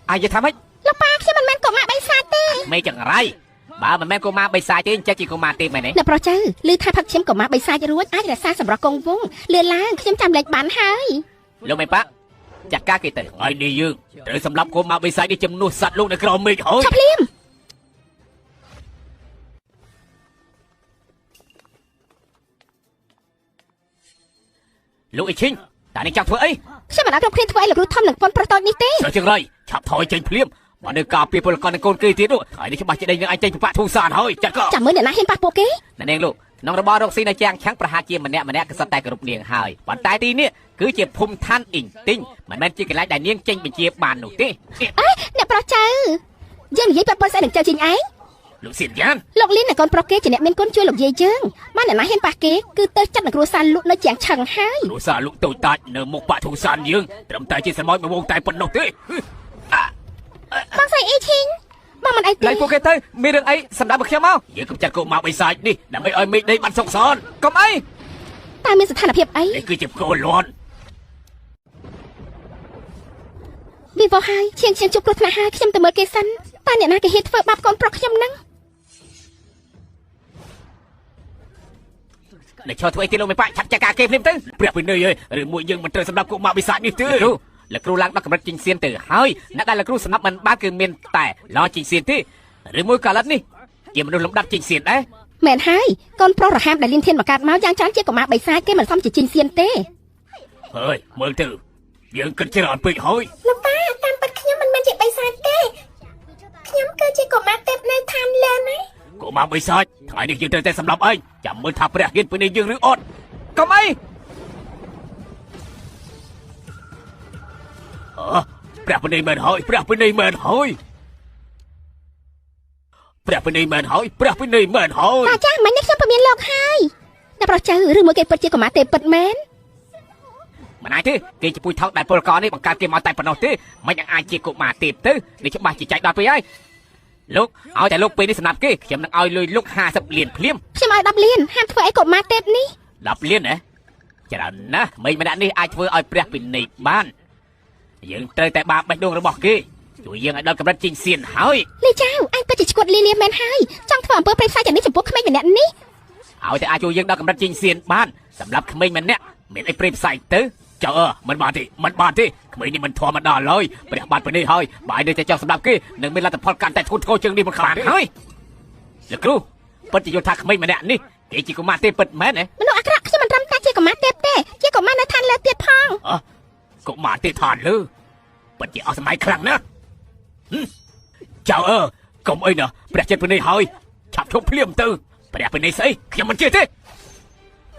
និយាយថាម៉េចលោកប៉ាខ្ញុំមិនមែនកុមារបិសាចទេមេចង្រៃបើមិនមែនកុមារបិសាចទេអញ្ចឹងជាកុមារទេមែនទេអ្នកប្រុសចៅឮថាផឹកឈាមកុមារបិសាចរួចអាចរក្សាសម្រស់គង់វង្សលឿនឡើងខ្ញុំចាំលេខបានហើយលោកមេប៉ាចាត់ការគេទៅហើយនេះយើងត្រូវសម្លាប់កុមារបិសាចនេះជំនួសសត្វលោកនៅក្រោមមេឃហើយឆាប់ភ្លាមលោកអ៊ីឈីងតើនេះចង់ធ្វើអីខ្ញុំមិនអាចគ្រប់គ្នាធ្វើអីលោកគ្រូធំនិងប៉ុនប្រុសតូចនេះទេចុះចង្រៃឆាប់ថយចេញភ្លាមបើនៅការពារពលករនិងកូនគេទៀតនោះហើយនេះច្បាស់ជាដេញនឹងឯងចេញពីបាក់ធូសានហើយចាត់ក៏ចាំមើលអ្នកណាហ៊ានប៉ះពួកគេអ្នកនាងលោកក្នុងរបររកស៊ីនៅជាងឆាំងប្រហាជាម្នាក់ម្នាក់ក៏សុទ្ធតែគោរពនាងហើយប៉ុន្តែទីនេះគឺជាភូមិឋានអ៊ីងទីងមិនមែនជាកន្លែងដែលនាងចេញបញ្ជាបាននោះទេអេអ្នកប្រុសចៅយើងនិយាយប៉ះប៉ុនស្អីនឹងចៅជីងឯងលោកសៀនយ៉ានលោកលីននិងកូនប្រុសគេជាអ្នកមានគុណជួយលោកយាយយើងបានអ្នកណាហ៊ានប៉ះគេគឺទៅចាត់នឹងគ្រួសារលក់នៅជាងឆឹងហើយគ្រួសារលក់តូចតាចនៅមុខបាក់ធូសានយើងត្រឹមតែជាស្រមោចមួយវងតែប៉ុណ្ណោះទេបងស្រីអ៊ីឈីងបងមិនអីទេលែងពួកគេទៅមានរឿងអីសម្រាប់ខ្ញុំមកយើងកុំចាត់កុមារបិសាចនេះដើម្បីឲ្យមេឃដីបានសុខសាន្តកុំអីតើមានស្ថានភាពអីនេះគឺជាផ្គរលាន់វីវហើយឈៀងឈៀងជួបគ្រោះថ្នាក់ហើយខ្ញុំទៅមើលគេសិនតើអ្នកណាគេហ៊ានធ្វើបាបកូនប្រុសខ្ញុំហ្នឹង នេះឈរធ្វើអីទៀតលោកមេប៉ាឆាប់ចាក់ការគេភ្លាមទៅព្រះពិន័យអើយឬមួយយើងមិនត្រូវសម្រាប់កុមារបិសាចនេះទេលោកគ្រូឡើងដល់កម្រិតជីងសៀនទៅហើយអ្នកដែលលោកគ្រូសម្រាប់មិនបានគឺមានតែឡជីងសៀនទេឬមួយកាលិតនេះជាមនុស្សលំដាប់ជីងសៀនដែរមែនហើយកូនប្រុសរហាមដែលលៀនធានមកកាត់មកយ៉ាងច្រើនជាកុមារបិសាចគេមិនសមជាជីងសៀនទេហើយមើលទៅយើងគិតច្រើនពេកហើយលោកប៉ាតាមពិតខ្ញុំមិនមែនជាបិសាចទេខ្ញុំគឺជាកុមារទេពនៅឋានលើណាកុមារបិសាចថ្ងៃនេះយើងត្រូវតែសម្លាប់ឯងចាំមើលថាព្រះហ៊ានពេលនេះយើងឬអត់កុំអីអើព្រះពិន័យមែនហើយព្រះពិន័យមែនហើយព្រះពិន័យមែនហើយព្រះពិន័យមែនហើយតាចាស់មិញនេះខ្ញុំពមៀនលោកហើយអ្នកប្រុសចៅឬមួយគេពិតជាកុមារទេពពិតមែន មិនអាចទេគេជាពុយថោកដែលពលករនេះបង្កើតគេមកតែប៉ុណ្ណោះទេមិនអាចជាកុមារទេពទៅនេះច្បាស់ជាចៃដល់ពេកហើយលោកឲ្យតែលោកពេលនេះសម្រាប់គេខ្ញុំនឹងឲ្យលុយលោក50លានភ្លាមខ្ញុំឲ្យ10លានហាមធ្វើអីកុមារទេពនេះ10លានហ៎ច្រើនណាស់ក្មេងម្នាក់នេះអាចធ្វើឲ្យព្រះពិន័យបានយើងត្រូវតែបាបេះដូងរបស់គេជួយយើងឲ្យដល់កម្រិតជីងសៀនហើយលីចៅអញពិតជាឈួតលីលាមែនហើយចង់ធ្វើអំពើព្រៃផ្សៃយ៉ាងនេះចំពោះក្មេងម្នាក់នេះឲ្យតែអាចជួយយើងដល់កម្រិតជីងសៀនបានសម្រាប់ក្មេងម្នាក់មានអីព្រៃផ្សៃទៅចៅអើមិនបានទេមិនបានទេក្មេងនេះមិនធម្មតាឡើយព្រះបាទពិន័យហើយបើឯងនៅតែចង់សម្រាប់គេនឹងមានលទ្ធផលកាន់តែធ្ងន់ធ្ងរជាងនេះមិនខានហើយលោកគ្រូពិតជាយល់ថាក្មេងម្នាក់នេះគេជាកុមារទេពពិតមែនទេមនុស្សអាក្រក់ខ្ញុំមិនត្រឹមតែជាកុមារទេពទេជាកុមារនៅឋានលើទៀតផងកុមារទេឋានលើពិតជាអស់សម័យខ្លាំងណាស់ចៅអើកុំអីណាព្រះចិត្តពិន័យហើយឆាប់ឈប់ភ្លាមទៅព្រះពិន័យស្អីខ្ញុំមិនជឿទេ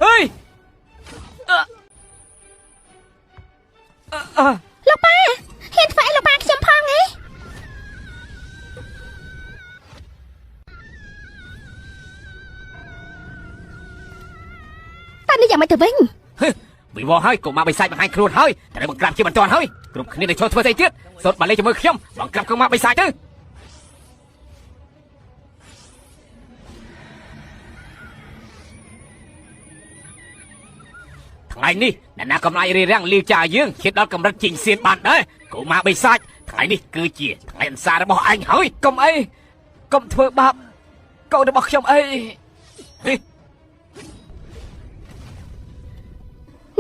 ហេយលោកប៉ាហ៊ានធ្វើអីលោកប៉ាខ្ញុំផងហីតើនេះយ៉ាងម៉េចទៅវិញវិវល់ហើយកុមារបិសាចបង្ហាញខ្លួនហើយត្រូវបង្ក្រាបជាបន្ទាន់ហើយគ្រប់គ្នានៅចូលធ្វើស្អីទៀតសូត្របាលីជាមួយខ្ញុំបង្ក្រាបកុមារបិសាចទៅថ្ងៃនេះអ្នកណាកំឡាយរារាំងលាវចាយើងឈានដល់កម្រិតជីងសៀនបានដែរកុមារបិសាចថ្ងៃនេះគឺជាថ្ងៃអន្សារបស់ឯងហើយកុំអីកុំធ្វើបាបកូនរបស់ខ្ញុំអី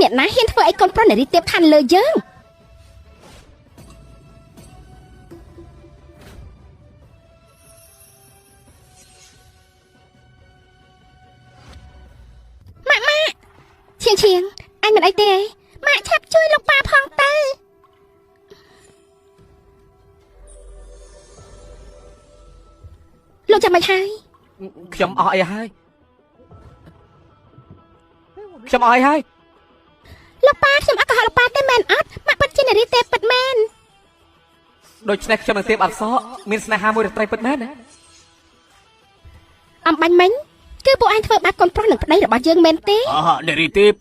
អ្នកណាហ៊ានធ្វើអីកូនប្រុសនារីទេពឋានលើយើងម៉ាក់ម៉ាក់ឈៀងឈៀងអញមិនអីទេម៉ាក់ឆាប់ជួយលោកប៉ាផងទៅលោកចាំមិនហើយខ្ញុំអស់អីហើយខ្ញុំអស់អីហើយលោកប៉ាខ្ញុំអត់កុហកលោកប៉ាទេមែនអត់ម៉ាក់ពិតជានារីទេពពិតមែនដូច្នេះខ្ញុំនឹងទេពអប្សរមានស្នេហាមួយរាត្រីពិតមែនណាអំបាញ់មិញគឺពួកឯងធ្វើបាបកូនប្រុសនឹងប្តីរបស់យើងមែនទេនារីទេព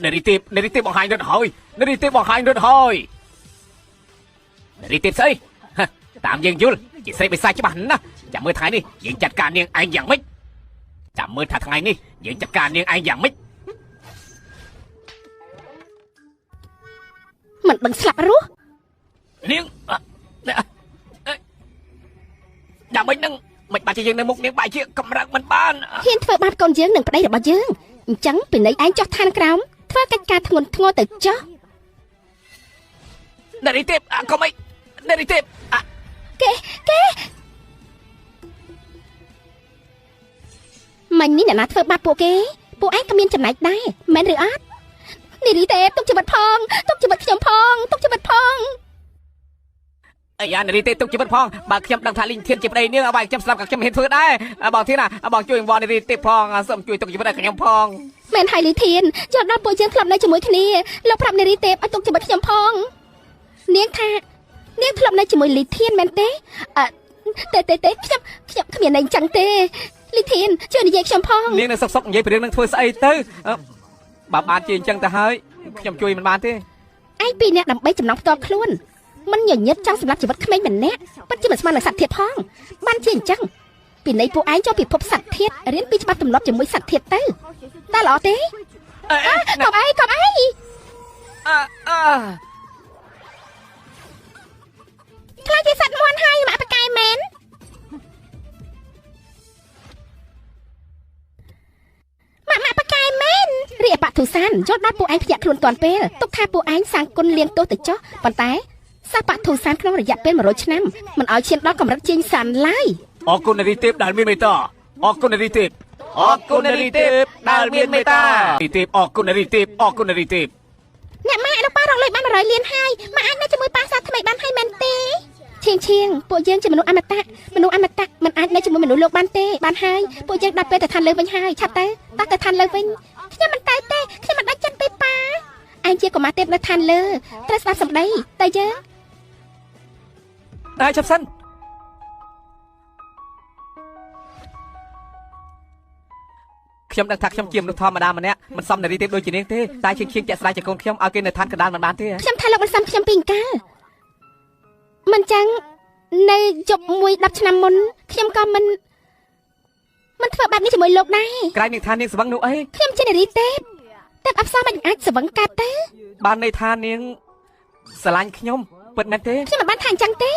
នារីទេពនារីទេពបង្ហាញរត់ហើយនារីទេពបង្ហាញរត់ហើយនារីទេពស្អីតាមយើងយល់ជាស្រីបិសាចច្បាស់ណាស់ចាំមើលថ្ងៃនេះយើងចាត់ការនាងឯងយ៉ាងម៉េចចាំមើលថាថ្ងៃនេះយើងចាត់ការនាងឯងយ៉ាងម៉េចមិនដឹងស្លាប់រស់នាងយ៉ាងម៉េចនឹងមិនបាច់ជាយើងនៅមុខនាងបែរជាកម្រើកមិនបានហ៊ានធ្វើបាបកូនយើងនិងប្តីរបស់យើងអញ្ចឹងពីនៃឯងចុះឋានក្រោមធ្វើកិច្ចការធ្ងន់ធ្ងរទៅចុះនារីទេពកុំអីនារីទេពគេគេមិញនេះអ្នកណាធ្វើបាបពួកគេពួកឯងក៏មានចំណែកដែរមែនឬអត់នារីទេពទុកជីវិតផងទុកជីវិតខ្ញុំផងទុកជីវិតផងអាយ៉ានារីទេទុកជីវិតផងបើខ្ញុំដឹងថាលីងធានជាប្តីនាងបើខ្ញុំស្លាប់ក៏ខ្ញុំមិនហ៊ានធ្វើដែរបងធានបងជួយអង្វរនារីទេផងសូមជួយទុកជីវិតឲ្យខ្ញុំផងមែនហើយលីធានយល់ដល់ពួកយើងធ្លាប់នៅជាមួយគ្នាលោកប្រាប់នារីទេឲ្យទុកជីវិតខ្ញុំផងនាងថានាងធ្លាប់នៅជាមួយលីធានមែនទេទេទេទេខ្ញុំខ្ញុំគ្មានន័យចឹងទេលីធានជួយនិយាយខ្ញុំផងនាងនៅសុកសុកនិយាយពីរឿងនឹងធ្វើស្អីទៅបើបានជាអញ្ចឹងទៅហើយខ្ញុំជួយមិនបានទេឯងពីរអ្នកដើម្បីចំណងផ្ទាល់ខ្លួនមិនញញឹតចង់សម្រាប់ជីវិតក្មេងម្នាក់ពិតជាមិនស្មាននឹងសត្វធាតុផងបានជាអញ្ចឹងពីនៃពួកឯងចូលពិភពសត្វធាតុរៀនពីច្បាប់ទម្លាប់ជាមួយសត្វធាតុទៅតើល្អទេកុំអីកុំអីខ្លាចជាសត្វមាន់ហើយម៉ាក់ប៉ាកែមែនម៉ាក់ម៉ាក់ប៉ាកែមែនរាបធុសានយល់ដល់ពួកឯងភ្ញាក់ខ្លួនទាន់ពេលទុកថាពួកឯងសាងគុណលៀងទោសទៅចុះប៉ុន្តែសាបធុសានក្នុងរយៈពេល100ឆ្នាំមិនឲ្យឈានដល់កម្រិតជាងសានឡើយអរគុណនារីទេពដែលមានមេត្តាអរគុណនារីទេពអរគុណនារីទេពដែលមានមេត្តានារីទេពអរគុណនារីទេពអរគុណនារីទេពអ្នកម៉ាក់លោកប៉ារកលុយបាន100លានហើយម៉ាក់អាចនៅជាមួយប៉ាសាថ្មីបានហើយមែនទេឈៀងឈៀងពួកយើងជាមនុស្សអមតៈមនុស្សអមតៈមិនអាចនៅជាមួយមនុស្សលោកបានទេបានហើយពួកយើងដល់ពេលទៅឋានលើវិញហើយឆាប់ទៅតោះទៅឋានលើវិញខ្ញុំមិនទៅទេខ្ញុំមិនដាច់ចិត្តទេប៉ាឯងជាកុមារទេពនៅឋានលើត្រូវស្ដាប់សម្ដីតែយើងតែចាប់សិន ខ្ញុំ ខ្ញុំដឹងថាខ្ញុំជាមនុស្សធម្មតាម្នាក់មិនសមនារីទេពដូចជានាងទេតែឈៀងឈៀងជាក់ស្ដែងជាកូនខ្ញុំឲ្យគេនៅឋានកណ្ដាលមិនបានទេខ្ញុំថាលោកមិនសមខ្ញុំពីអង្កាលមិនចឹងនៅយប់មួយ10ឆ្នាំមុនខ្ញុំក៏មិនធ្វើបែបនេះជាមួយលោកដែរក្រែងនាងថានាងស្វឹងនោះអីខ្ញុំជានារីទេពទេពអប្សរមិនអាចស្វឹងកាត់ទេបានន័យថានាងស្រឡាញ់ខ្ញុំពិតមែនទេខ្ញុំមិនបានថាអញ្ចឹងទេ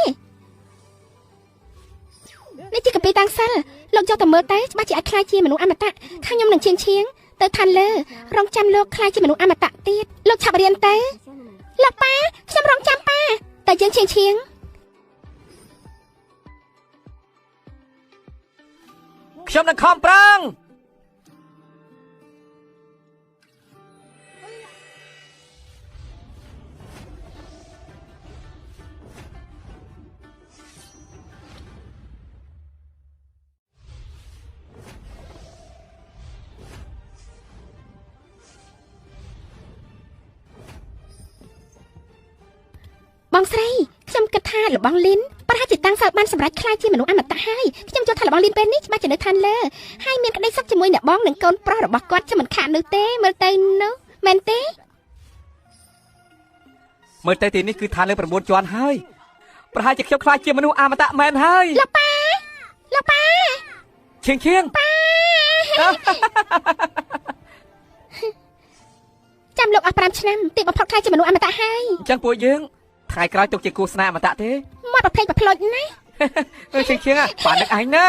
នេះជាកាពីតាំងសិលលោកយកទៅមើលតែច្បាស់ជាអាចខ្លាយជាមនុស្សអមតៈខាងខ្ញុំនឹងឈៀងឈៀងទៅឋានលើរងចាំលោកខ្លាយជាមនុស្សអមតៈទៀតលោកឆាប់រៀនទៅលោកប៉ាខ្ញុំរងចាំប៉ាតែយើងឈៀងឈៀងខ្ញុំនឹងខំប្រឹងបងស្រីខ្ញុំគិតថាលបងលីនប្រហែលជាតាំងសិលបានសម្រេចខ្លាយជាមនុស្សអមតៈហើយខ្ញុំយល់ថាលបងលីនពេលនេះច្បាស់ជានៅឋានលើហើយមានក្តីសុខជាមួយអ្នកបងនិងកូនប្រុសរបស់គាត់ជាមិនខាននោះទេមើលទៅនោះមែនទេមើលទៅទីនេះគឺឋានលើ9ជាន់ហើយប្រហែលជាខ្ញុំខ្លាចជាមនុស្សអមតៈមែនហើយលោកប៉ាលោកប៉ាឈៀងឈៀងប៉ាចាំលោកអស់5ឆ្នាំទីបំផុតខ្លាចជាមនុស្សអមតៈហើយអញ្ចឹងពួកយើងថ្ងៃក្រោយទុកជាគូស្នេហ៍អមតៈទេមាត់ប្រភេទប្រផ្លុចណាឈៀងឈៀងប៉ានឹកឯងណា